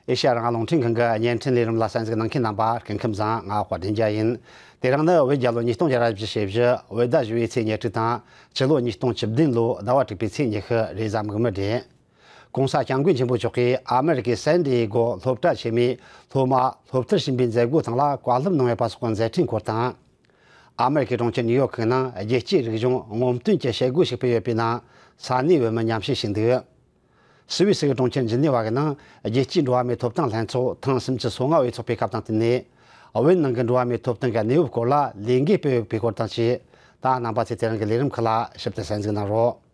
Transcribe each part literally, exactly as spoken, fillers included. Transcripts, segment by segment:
ཨེ་ཤ་ཡ་རང་དབང་རླུང་འཕྲིན་ཁང་གི་བརྙན་འཕྲིན་ལས་རིམ་ལ་གསན་གཟིགས་གནང་མཁན་རྣམ་པ་སྐུ་ཁམས་བཟང་། ང་དཔལ་ལྡན་རྒྱལ་ཡིན། དེ་རིང་ནི་བོད་རྒྱལ་ལོ་ཉིས་སྟོང་བརྒྱ་ར་བཞི་ཞེ་བཞི། བོད་ཟླ་བཞི་པའི་ཚེས་ཉེར་དྲུག་དང་། ཕྱི་ལོ་ཉིས་སྟོང་བཅུ་བདུན་ལོའི་ཟླ་བ་དྲུག་པའི་ཚེས་ཉི་ཤུ་རེས་གཟའ་མིག་དམར་རེད། ༸གོང་ས་༸སྐྱབས་མགོན་ཆེན་པོ་མཆོག་གིས་ཨ་མེ་རི་ཀའི་སན་ཌི་ཡེ་གོ་སློབ་གྲྭ་ཆེན་མོའི་སློབ་མ་སློབ་མཐར་ཕྱིན་པའི་མཛད་སྒོ་སྟེང་ལ་བཀའ་སློབ་གནང་ཡོད་པ་སོགས་ཀྱི་མཛད་འཕྲིན་སྐོར་དང་། ཨ་མེ་རི་ཀའི་གྲོང་ཁྱེར་ནིའུ་ཡོག་གི་ནང་རྒྱལ་སྤྱིའི་རིག་གཞུང་ངོམ་སྟོན་གྱི་བྱེད་སྒོ་ཞིག་སྤེལ་ཡོད་པའི་ནང་ས་གནས་བོད་མི་མཉམ་ཞུགས་བྱས་འདུག་སུད་སི་གི་གྲོང་ཁྱེར་ཇི་ནི་ཝ་གི་ནང་རྒྱལ་སྤྱིའི་འགྲོ་བ་མིའི་ཐོབ་ཐང་ལྷན་ཚོགས་ཐེངས་སུམ་ཅུ་སོ་ལྔ་པའི་ཚོགས་པའི་སྐབས་དང་བསྟུན་ནས། བོད་ནང་གི་འགྲོ་བ་མིའི་ཐོབ་ཐང་གི་གནས་བབ་སྐོར་ལ་ལས་འགུལ་སྤེལ་ཡོད་པའི་སྐོར་དང་བཅས། ད་རྣམ་པ་ཚོས་དེ་རིང་གི་ལས་རིམ་ཁག་ལ་ཞིབ་ཏུ་གསན་གཟིགས་གནང་རོགས།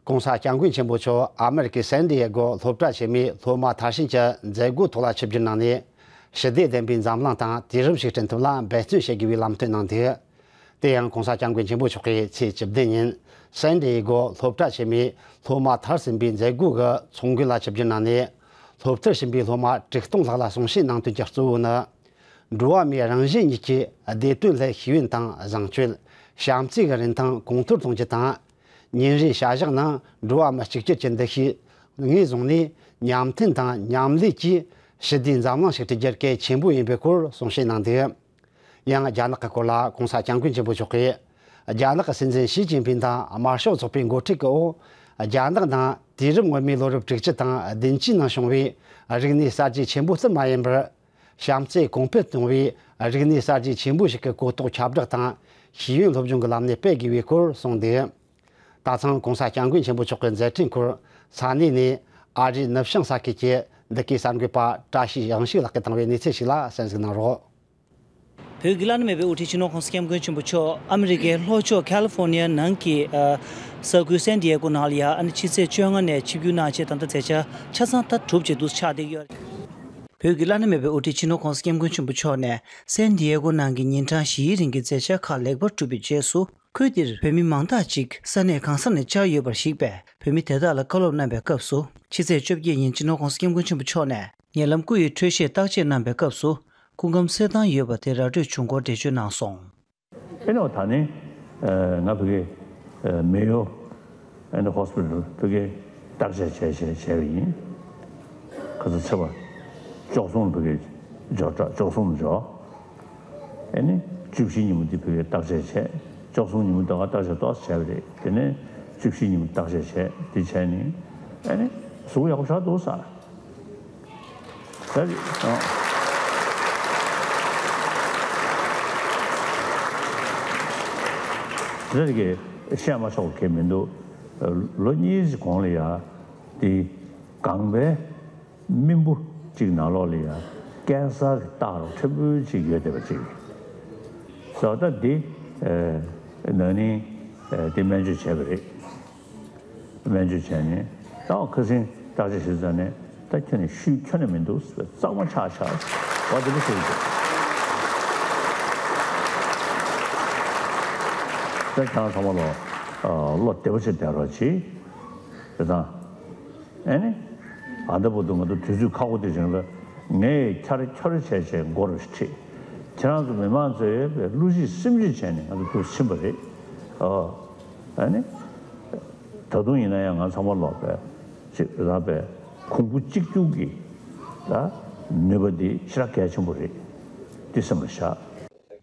༸གོང་ས་༸སྐྱབས་མགོན་ཆེན་པོ་མཆོག་ཨ་མེ་རི་ཀའི་སན་ཌི་ཡེ་གོ་སློབ་གྲྭ་ཆེན་མོའི་སློབ་མ་མཐར་ཕྱིན་གྱི་མཛད་སྒོའི་ཐོག་ལ་ཆིབས་བསྒྱུར་གནང་ནས། ཞི་བདེ་ལྡན་པའི་འཛམ་གླིང་དང་དུས་རབས་ཤིག་བསྐྲུན་ཐབས་ལ་འབད་བརྩོན་བྱེད་དགོས་པའི་ལམ་སྟོན་གནང་འདུག་དེ་ཡང་༸གོང་ས་༸སྐྱབས་མགོན་ཆེན་པོ་མཆོག་གིས་ཚེས་བཅུ་བདུན་ཉིན་སན་ཌི་ཡེ་གོ་སློབ་གྲྭ་ཆེན་མོའི་སློབ་མ་མཐར་ཕྱིན་པའི་མཛད་སྒོ་གི་ཚོགས་འགོ་ལ་ཆིབས་བསྒྱུར་གནང་ནས། སློབ་མཐར་ཕྱིན་པའི་སློབ་མ་དྲུག་སྟོང་ལྷག་ལ་གསུང་བཤད་གནང་དོན་གྱི་གཙོ་བོ་ནི། འགྲོ་བ་མིའི་རང་གཞན་གཉིས་ཀྱི་བདེ་དོན་སླད་ཤེས་ཡོན་དང་བཟང་སྤྱོད། བྱམས་བརྩེ་གི་རིན་ཐང་གོང་མཐོར་གཏོང་རྒྱུ་དང་། ཉིན་རེའི་བྱ་གཞག་ནང་འགྲོ་བ་མི་གཅིག་གྱུར་གྱི་འདུ་ཤེས་ངོས་བཟུང་ནས། མཉམ་མཐུན་དང་མཉམ་ལས་ཀྱིས་ཞི་བདེའི་འཛམ་གླིང་ཞིག་སྒྲིག་རྒྱུར་གལ་ཆེན་པོ་ཡིན་པའི་སྐོར་གསུང་བཤད་གནང་འདུག་ཡང་རྒྱ་ནག་གི་སྐོར་ལ་༸གོང་ས་༸སྐྱབས་མགོན་ཆེན་པོ་མཆོག་གིས། རྒྱ་ནག་གི་སྲིད་འཛིན་ཞི་ཅིན་ཕིང་དང་དམར་ཤོག་ཚོགས་པའི་འགོ་ཁྲིད་ཀྱི་འོག་རྒྱ་ནག་ནང་དུས་རབས་སྔོན་མའི་ལོ་རབས་དྲུག་ཅུ་དང་བདུན་ཅུའི་ནང་བྱུང་བའི་རིག་གནས་གསར་བརྗེ་ཆེན་པོ་ཙམ་མ་ཡིན་པར། བྱམས་བརྩེ་གོང་འཕེལ་གཏོང་བའི་རིག་གནས་གསར་བརྗེ་ཆེན་པོ་ཞིག་གི་གོ་རྟོགས་ཁྱབ་བསྒྲགས་དང་། ཤེས་ཡོན་སློབ་སྦྱོང་གི་ལམ་ནས་སྤེལ་དགོས་པའི་སྐོར་གསུངས་འདུག་ད་ཐེངས་༸གོང་ས་༸སྐྱབས་མགོན་ཆེན་པོ་མཆོག་གི་མཛད་འཕྲིན་སྐོར་ས་གནས་ནས་ཨ་རིའི་ནུབ་བྱང་ས་ཁུལ་གྱི་འདི་གའི་གསར་འགོད་པ་བཀྲ་ཤིས་དབྱངས་ཞིག་ལགས་ཀྱིས་བཏང་བའི་གནས་ཚུལ་ཞིག་ལ་གསན་གཟིགས་གནང་རོགས། བོད་ཀྱི་བླ་ན་མེད་པའི་དབུ་ཁྲིད་སྤྱི་ནོར་༸གོང་ས་༸སྐྱབས་མགོན་ཆེན་པོ་མཆོག་ཨ་མི་རི་ཀའི་ལྷོ་ཕྱོགས་ཁ་ལི་ཧྥོ་ནི་ཡ་ནང་གི་ཨ་ས་ཁུལ་སན་ཌི་ཡེ་གོ་ནང་ལ་ཡ་ཨ་ནི་ཕྱི་ཚེས་བཅོ་ལྔ་ནས་ཆིབས་བསྒྱུར་གནང་ཆེད་ད་ལྟ་མཛད་འཆར་ཆ་ཚང་མཐར་གྲུབ་ཅིག་འདུག་ཆགས་བསྡད་ཡོད། བོད་ཀྱི་བླ་ན་མེད་པའི་དབུ་ཁྲིད་སྤྱི་ནོར་༸གོང་ས་༸སྐྱབས་མགོན་ཆེན་པོ་མཆོག་ནས་སན་ཌི་ཡེ་གོ་ནང་གི་ཉིན་གྲངས་བཞིའི་རིང་གི་མཛད་འཆར་ཁག་ལེགས་པར་གྲུབ་པའི་རྗེས་སུ། ཁུལ་འདིར་བོད་མི་མང་དག་ཅིག་ས་གནས་གང་ས་ནས་བཅར་ཡོད་པར་གཞིགས་པས། བོད་མི་དེ་དག་ལ་བཀའ་སློབ་གནང་བའི་སྐབས་སུ། ཕྱི་ཚེས་བཅོ་བརྒྱད་ཉིན་སྤྱི་ནོར་༸གོང་ས་༸སྐྱབས་མགོན་ཆེན་པོ་མཆོག་ནས་ཉེ་ལམ་སྐུ་ཡི་འཕྲོད་བཞེས་བརྟག་དཔྱད་གནང་བའི་སྐབས་སུ། སྐུ་ཁམས་གསལ་ཐང་ཡོད་པ་དེ་ར་སྤྲོད་བྱུང་སྐོར་འགྲེལ་བརྗོད་གནང་སོང་། ཨེ་ནོ་ད་ནི་ང་ཕ་གི་མེ་ཡོ་ཨེ་ནི་ཧོ་སི་པི་ཊལ་ཕ་གི་བརྟག་དཔྱད་བྱས་བྱས་བྱས་པ་ཡིན། ཁ་ས་ཚེས་པ་བཅུ་གསུམ་ཕ་གི་འབྱོར་བྲ་བཅུ་གསུམ་འབྱོར། ཨེ་ནི་བཅུ་བཞི་ཉིན་མོ་འདི་ཕ་གི་བརྟག་དཔྱད་བྱས། བཅུ་གསུམ་ཉིན་མོ་འདི་ག་བརྟག་དཔྱད་ཏོག་ཙམ་བྱས་པ་རེད། དེ་ནས་བཅུ་བཞི་ཉིན་མོ་བརྟག་དཔྱད་བྱས་འདི་བྱས་ནི་ཨེ་ནི་གཟུགས་ཡག་པོ་ཆགས་འདུག་ས། ད་རེད་ཨང་། དེ་རེད་གི་བཤད་མ་ཆོག་གི་མི་འདུག་ལོ་གཉིས་ཀྱི་གོང་ལ་ཡ་དེ་ལྒང་པའི་སྨིན་བུ་གཅིག་ནང་ལོགས་ལ་ཡ་ཀན་སར་གྱི་རྟགས་རོ་ཕྲན་བུ་གཅིག་ཡོད་བསྡད་པ་གཅིག་རེད། ད་འདི་ན་ནིང་དེ་སྨན་བཅོས་བྱས་པ་རེད། སྨན་བཅོས་བྱས་ནས་ད་ཁ་སང་བརྟག་དཔྱད་བྱེད་ཙང་ནས་ད་ཁྱོད་ནི་ཤུལ་ཁྱོན་ནས་མི་འདུག་ཟེར་གཙང་མ་ཆགས་ཆགས་བ་དེ་འདྲ་ཟེར་གྱི་འདུག་ད་ཁྱེད་རང་ཚང་མ་ལོ་བློ་བདེ་པོ་བྱས་བསྡད་རོགས་གྱིས། དེ་དང་ཨེ་ནི་ཨ་ད་བར་དུ་ང་ཚོ་དུས་ཚོད་ཁག་པོ་དེ་རིང་ལ་ངས་འཁྱར་འཁྱོར་བྱས་བྱས་མགོ་རུ་ཁྲིད། ཁྱེད་རང་ཚོ་མི་མང་ཚོས་བློ་གཅིག་སེམས་གཅིག་བྱས་ནས་ང་ཚོ་འདུག་ཕྱིན་པ་རེད། ཨོ་ཨེ་ནི། ད་དུང་ཡིན་ན་ཡང་ང་ཚང་མ་ལོག་པའི་ཅིག་རག་པའི་གོང་བུ་གཅིག་གྱུར་གྱི་ད་ནུས་པ་འདི་ཞེ་དྲག་གལ་ཆེན་པོ་རེད། འདི་སེམས་ལ་བཞག་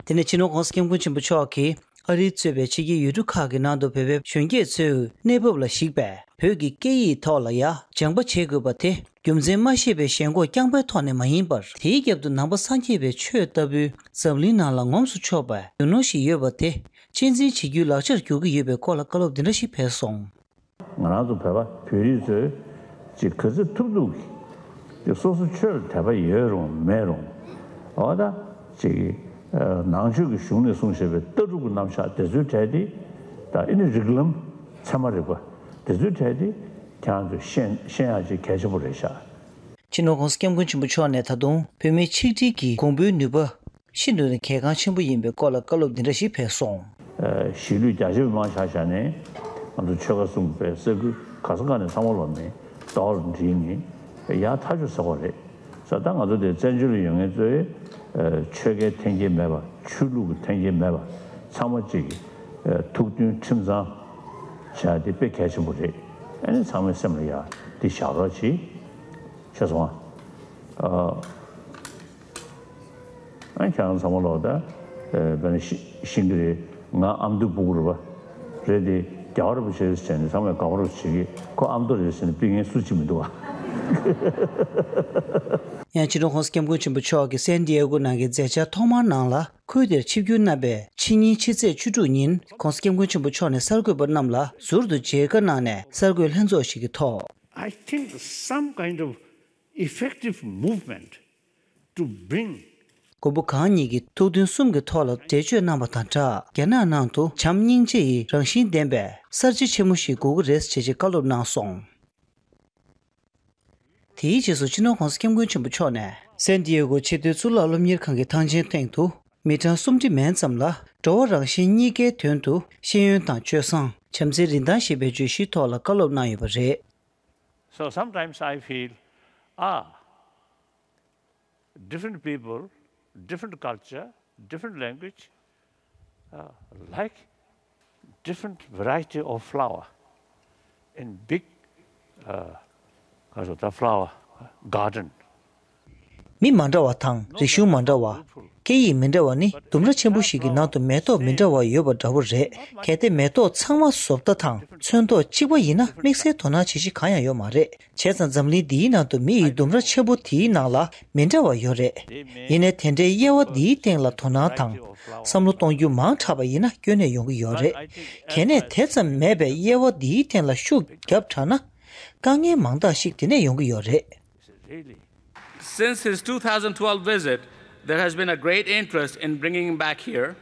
དེ་ནས་སྤྱི་ནོར་༸གོང་ས་༸སྐྱབས་མགོན་ཆེན་པོ་མཆོག་གིས་ཨ་རིས་གཙོས་པའི་ཕྱི་རྒྱལ་ཡུལ་གྲུ་ཁག་གི་ནང་དུ་བོད་པའི་གཞོན་སྐྱེས་ཚོའི་གནས་བབ་ལ་གཞིགས་པས། བོད་ཀྱི་སྐད་ཡིག་ཐོག་ལ་ཡ་སྦྱང་པ་བྱེད་དགོས་པ་དེ་རྒྱུ་མཚན་མ་ཤེས་པའི་ཞེན་ཁོག་རྐྱང་པའི་ཐོག་ནས་མ་ཡིན་པར། དེའི་རྒྱབ་ཏུ་ནང་པ་སངས་རྒྱས་པའི་ཆོས་ལྟ་བུའི་འཛམ་གླིང་ནང་ལ་ངོམས་སུ་ཆོག་པའི་རྒྱུ་ནོར་ཞིག་ཡོད་པ་དེ། གཅེས་འཛིན་བྱེད་རྒྱུའི་ལག་ཆར་འགྱུར་གྱི་ཡོད་པའི་སྐོར་ལ་བཀའ་སློབ་འདི་འདྲ་ཞིག་ཕེབས་སོང་། ང་རང་ཚོ་བོད་པ་བོད་རིགས་ཚོས་ཅིག་ག་ཚོད་ཐུབ་ཐུབ་ཀྱིས་ཅིག་སོ་སོ་ཆོས་ལ་དད་པ་ཡོད་རུང་མེད་རུང་། འོ་ད་ཅིག་ནང་ཆོས་ཀྱི་གཞུང་ནས་གསུངས་བཞག་པའི་ལྟ་གྲུབ་ཀྱི་རྣམ་གཞག་དེ་ཚོའི་གྲས་དེ། ད་ཨེ་ནི་རིགས་ལམ་ཚད་མ་རིག་པ་དེ་ཚོའི་གྲས་དེ་ཁྱེད་རང་ཚོས་ཤེས་ཤེས་ཡག་ཅིག་གལ་ཆེན་པོ་རེད་ཤག་སྤྱི་ནོར་༸གོང་ས་༸སྐྱབས་མགོན་ཆེན་པོ་མཆོག་ནས་ད་དུང་བོད་མིའི་ཆིག་སྒྲིལ་གྱི་གོང་བུའི་ནུས་པ་ཤིན་ཏུ་ནས་གལ་འགངས་ཆེན་པོ་ཡིན་པའི་སྐོར་ལ་བཀའ་སློབ་འདི་འདྲ་ཞིག་ཕེབས་སོང་། གཞིས་ལུས་རྒྱ་ཆེ་བའི་མང་ཆ་བཞག་ནས་ང་ཚོ་ཆོལ་ཁ་གསུམ་པའི་ས་ཁུལ་ག་ས་ག་ནས་ཚང་མ་ལོག་ནས་རྡོ་ལ་འགྲིལ་ནས་ཡར་ཐག་ཆོད་ཟེར་བ་རེད། ས་ད་ང་ཚོ་དེ་བཙན་བྱོལ་ལ་ཡོད་མཁན་ཚོའི་ཆོལ་ཁའི་འཐེན་འཁྱེར་མེད་པ། ཆོས་ལུགས་ཀྱི་འཐེན་འཁྱེར་མེད་པ་ཚང་མ་གཅིག་གི་ཐུགས་མཐུན་ཁྲིམས་གཙང་བྱ་དེ་དཔེ་གལ་ཆེན་པོ་རེད། ཨ་ནི་ཚང་མའི་སེམས་ལ་ཡ་འདི་བཞག་རོགས་གྱིས། ཤེས་སོང་ང་། ཨ་ཁྱེད་རང་ཚང་མ་ལོག་ད་དཔེར་ན་ཤི་ཤི་གི་རེད། ང་ཨ་མདོའི་སྤུ་གུ་རེད་པ། རེད་དེ་རྒྱལ་བ་རིན་པོ་ཆེ་རེད་ཟེར་ནས་ཚང་མས་དགའ་པོ་རེད་བྱེད་ཀྱི། ཁོ་ཨ་མདོ་རེད་ཟེར་ནས་ཕུད་མཁན་སུ་གཅིག་མི་འདུག་བ། ཡང་སྤྱི་ནོར་༸གོང་ས་༸སྐྱབས་མགོན་ཆེན་པོ་མཆོག་གིས་སན་ཏི་ཡེ་གོ་ནང་གི་མཛད་འཆར་ཐོག་མར་ནང་ལ་ཁུལ་དེར་ཆིབས་བསྒྱུར་གནང་བའི་ཕྱི་ཉིན་ཕྱི་ཚེས་བཅུ་དྲུག་ཉིན་༸གོང་ས་༸སྐྱབས་མགོན་ཆེན་པོ་མཆོག་ནས་གསར་འགོད་པ་རྣམས་ལ་ཟུར་དུ་མཇལ་ཁ་གནང་ནས་གསར་འགོད་ལྷན་ཚོགས་ཤིག་གི་ཐོག I think some kind of effective movement to bring མགོན་པོ་གང་ཉིད་ཀྱིས་ཐུགས་འདུན་གསུམ་གྱི་ཐོག་ལ་འགྲེལ་བརྗོད་གནང་བ་དང་སྦྲགས། རྒྱ་ནག་ནང་དུ་བྱམས་སྙིང་རྗེ་ཡི་རང་བཞིན་ལྡན་པའི་གསར་བརྗེ་ཆེན་མོ་ཞིག་དགོས་ཀྱི་རེད་ཅེས་བཀའ་སློབ་གནང་སོང་། དེའི་རྗེས་སུ་སྤྱི་ནོར་༸གོང་ས་༸སྐྱབས་མགོན་ཆེན་པོ་མཆོག་ནས་སན་ཏི་ཡེ་གོ་ཆེས་མཐོའི་གཙུག་ལག་སློབ་གཉེར་ཁང་གི་ཐང་ཆེན་སྟེང་དུ་མི་གྲངས་སུམ་ཁྲི་མན་ཙམ་ལ་འགྲོ་བ་རང་གཞན་གཉིས་ཀའི་དོན་དུ་ཤེས་ཡོན་དང་སྤྱོད་བཟང་། བྱམས་བརྩེའི་རིན་ཐང་ཞེས་པའི་བརྗོད་གཞིའི་ཐོག་ལ་བཀའ་སློབ་གནང་ཡོད་པ་རེད། So sometimes I feel, ah, different people, different culture, different language, uh, like different variety of flower in big, uh, flower garden. མི་མ་འདྲ་བ་དང་རིག་གཞུང་མ་འདྲ་བ། སྐད་ཡིག་མི་འདྲ་བ་ནི་ལྡུམ་ར་ཆེན་པོ་ཞིག་གི་ནང་དུ་མེ་ཏོག་མི་འདྲ་བ་ཡོད་པ་འདྲ་བོ་རེད། གལ་ཏེ་མེ་ཏོག་ཚང་མ་བཟོ་ལྟ་དང་ཚོན་མདོག་གཅིག་པ་ཡིན་ན་དམིགས་བསལ་དོ་སྣང་བྱེད་གཞི་གང་ཡང་ཡོད་མ་རེད། བྱས་ཙང་འཛམ་གླིང་འདིའི་ནང་དུ་མི་ཡི་ལྡུམ་ར་ཆེན་པོ་དེའི་ནང་ལ་མི་འདྲ་བ་ཡོད་རེད། ཡིན་ནའི་དེ་འདྲའི་དབྱེ་བ་འདིའི་སྟེང་ལ་དོ་སྣང་དང་བསམ་བློ་གཏོང་རྒྱུ་མང་དྲགས་པ་ཡིན་ན་སྐྱོན་གནས་ཡོང་གི་ཡོད་རེད། གལ་གནད་དེ་ཙམ་མེད་པའི་དབྱེ་བ་འདིའི་སྟེང་ལ་ཤུགས་བརྒྱབ་དྲགས་ན། དཀའ་ངལ་མང་དག་ཞིག་དེ་ནས་ཡོང་གི་ཡོད་རེད། Since his two thousand twelve visit, there has been a great interest in bringing him back here.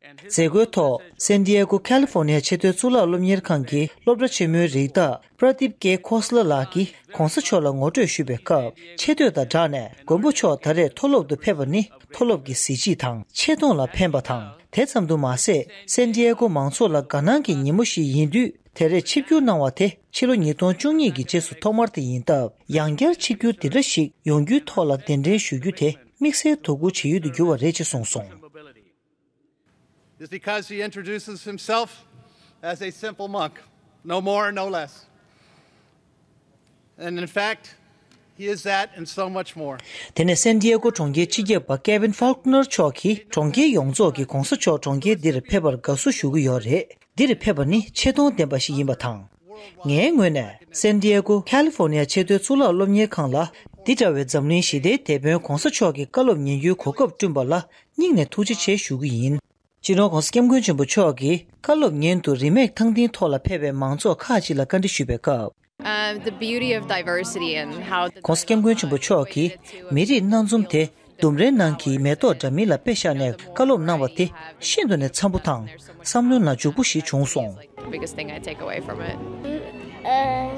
མཛད་སྒོའི་ཐོག་སན་ཏི་ཡེ་གོ་ཁ་ལི་ཧྥོར་ནི་ཡ་ཆེས་མཐོའི་གཙུག་ལག་སློབ་གཉེར་ཁང་གི་སློབ་གྲྭ་ཆེན་མོའི་རིགས་བདག་པྲ་དིབ་ཀེ་ཁོ་སི་ལ་ལགས་ཀྱིས་༸གོང་ས་མཆོག་ལ་ངོ་སྤྲོད་ཞུས་པའི་སྐབས། ཆེ་བསྟོད་དང་སྦྲགས་ནས་མགོན་པོ་མཆོག་ད་རེས་མཐོ་སློབ་ཏུ་ཕེབས་པ་ནི་མཐོ་སློབ་ཀྱི་གཟི་བརྗིད་དང་ཆེ་མཐོང་ལ་ཕན་པ་དང་། དེ་ཙམ་དུ་མ་ཟད། སན་ཏི་ཡེ་གོ་མང་ཚོགས་ལ་དགའ་སྣང་གི་ཉིན་མོ་ཞིག་ཡིན་དུས། དེ་རེས་ཆིབས་བསྒྱུར་གནང་བ་དེ་ཕྱི་ལོ་ཉིས་སྟོང་བཅུ་གཉིས་ཀྱི་རྗེས་སུ་ཐོག་མར་དེ་ཡིན་སྟབས། ཡང་བསྐྱར་ཆིབས་བསྒྱུར་འདི་འདྲ་ཞིག་ཡོང་རྒྱུའི་ཐོག་ལ་གདན་འདྲེན་ཞུ་རྒྱུ་དེ་དམིགས་བསལ་དོ་ཁུར་བྱེད་ཡུལ་དུ་གྱུར་བ་རེད་ཅེས་གསུངས་སོང་། Is because he introduces himself as a simple monk, no more, no less. And in fact, he is that and so much more. དེ་ནས་སན་ཏི་ཡེ་གོ་གྲོང་ཁྱེར་སྤྱི་ཁྱབ་པ་ཀེ་ཝིན་ཧྥོག་ནར་མཆོག་གིས་གྲོང་ཁྱེར་ཡོངས་རྫོགས་ཀྱིས་༸གོང་ས་མཆོག་གྲོང་ཁྱེར་འདིར་ཕེབས་པར་དགའ་བསུ་ཞུ་གི་ཡོད་རེད། འདིར་ཕེབས་པ་ནི་ཆེ་མཐོང་ལྡན་པ་ཞིག་ཡིན་པ་དང་། ངའི་ངོས་ནས་སན་ཏི་ཡེ་གོ་ཁ་ལི་ཧྥོར་ནི་ཡ་ཆེས་མཐོའི་གཙུག་ལག་སློབ་གཉེར་ཁང་ལ་འདི་འདྲ་བའི་འཛམ་གླིང་ཞི་བདེའི་དེད་དཔོན་༸གོང་ས་མཆོག་གི་བཀའ་སློབ་ཉན་རྒྱུའི་གོ་སྐབས་བསྐྲུན་པ་ལ་སྙིང་ནས་ཐུགས་རྗེ་ཆེ་ཞུ་གི་ཡིན། སྤྱི་ནོར་༸གོང་ས་༸སྐྱབས་མགོན་ཆེན་པོ་མཆོག་གིས་བཀའ་སློབ་ཉན་དུ་རིན་མེད་ཐང་སྟེང་ཐོག་ལ་ཕེབས་པའི་མང་ཚོགས་ཁག་ཅིག་ལ་བཀའ་འདྲི་ཞུས་པའི་སྐབས། Uh, the beauty of diversity and how༸གོང་ས་༸སྐྱབས་མགོན་ཆེན་པོ་མཆོག་གིས་མི་རིགས་སྣ་འཛོམས་དེ་ལྡུམ་རའི་ནང་གི་མེ་ཏོག་འདྲ་མིན་ལ་དཔེ་བཞག་ནས་བཀའ་སློབ་གནང་བ་དེ་ཤིན་ཏུ་ནས་འཚམ་པོ་དང་བསམ་བློའི་ནང་འཇུག་པོ་ཞིག་བྱུང་སོང་། The biggest thing I take away from it. Uh,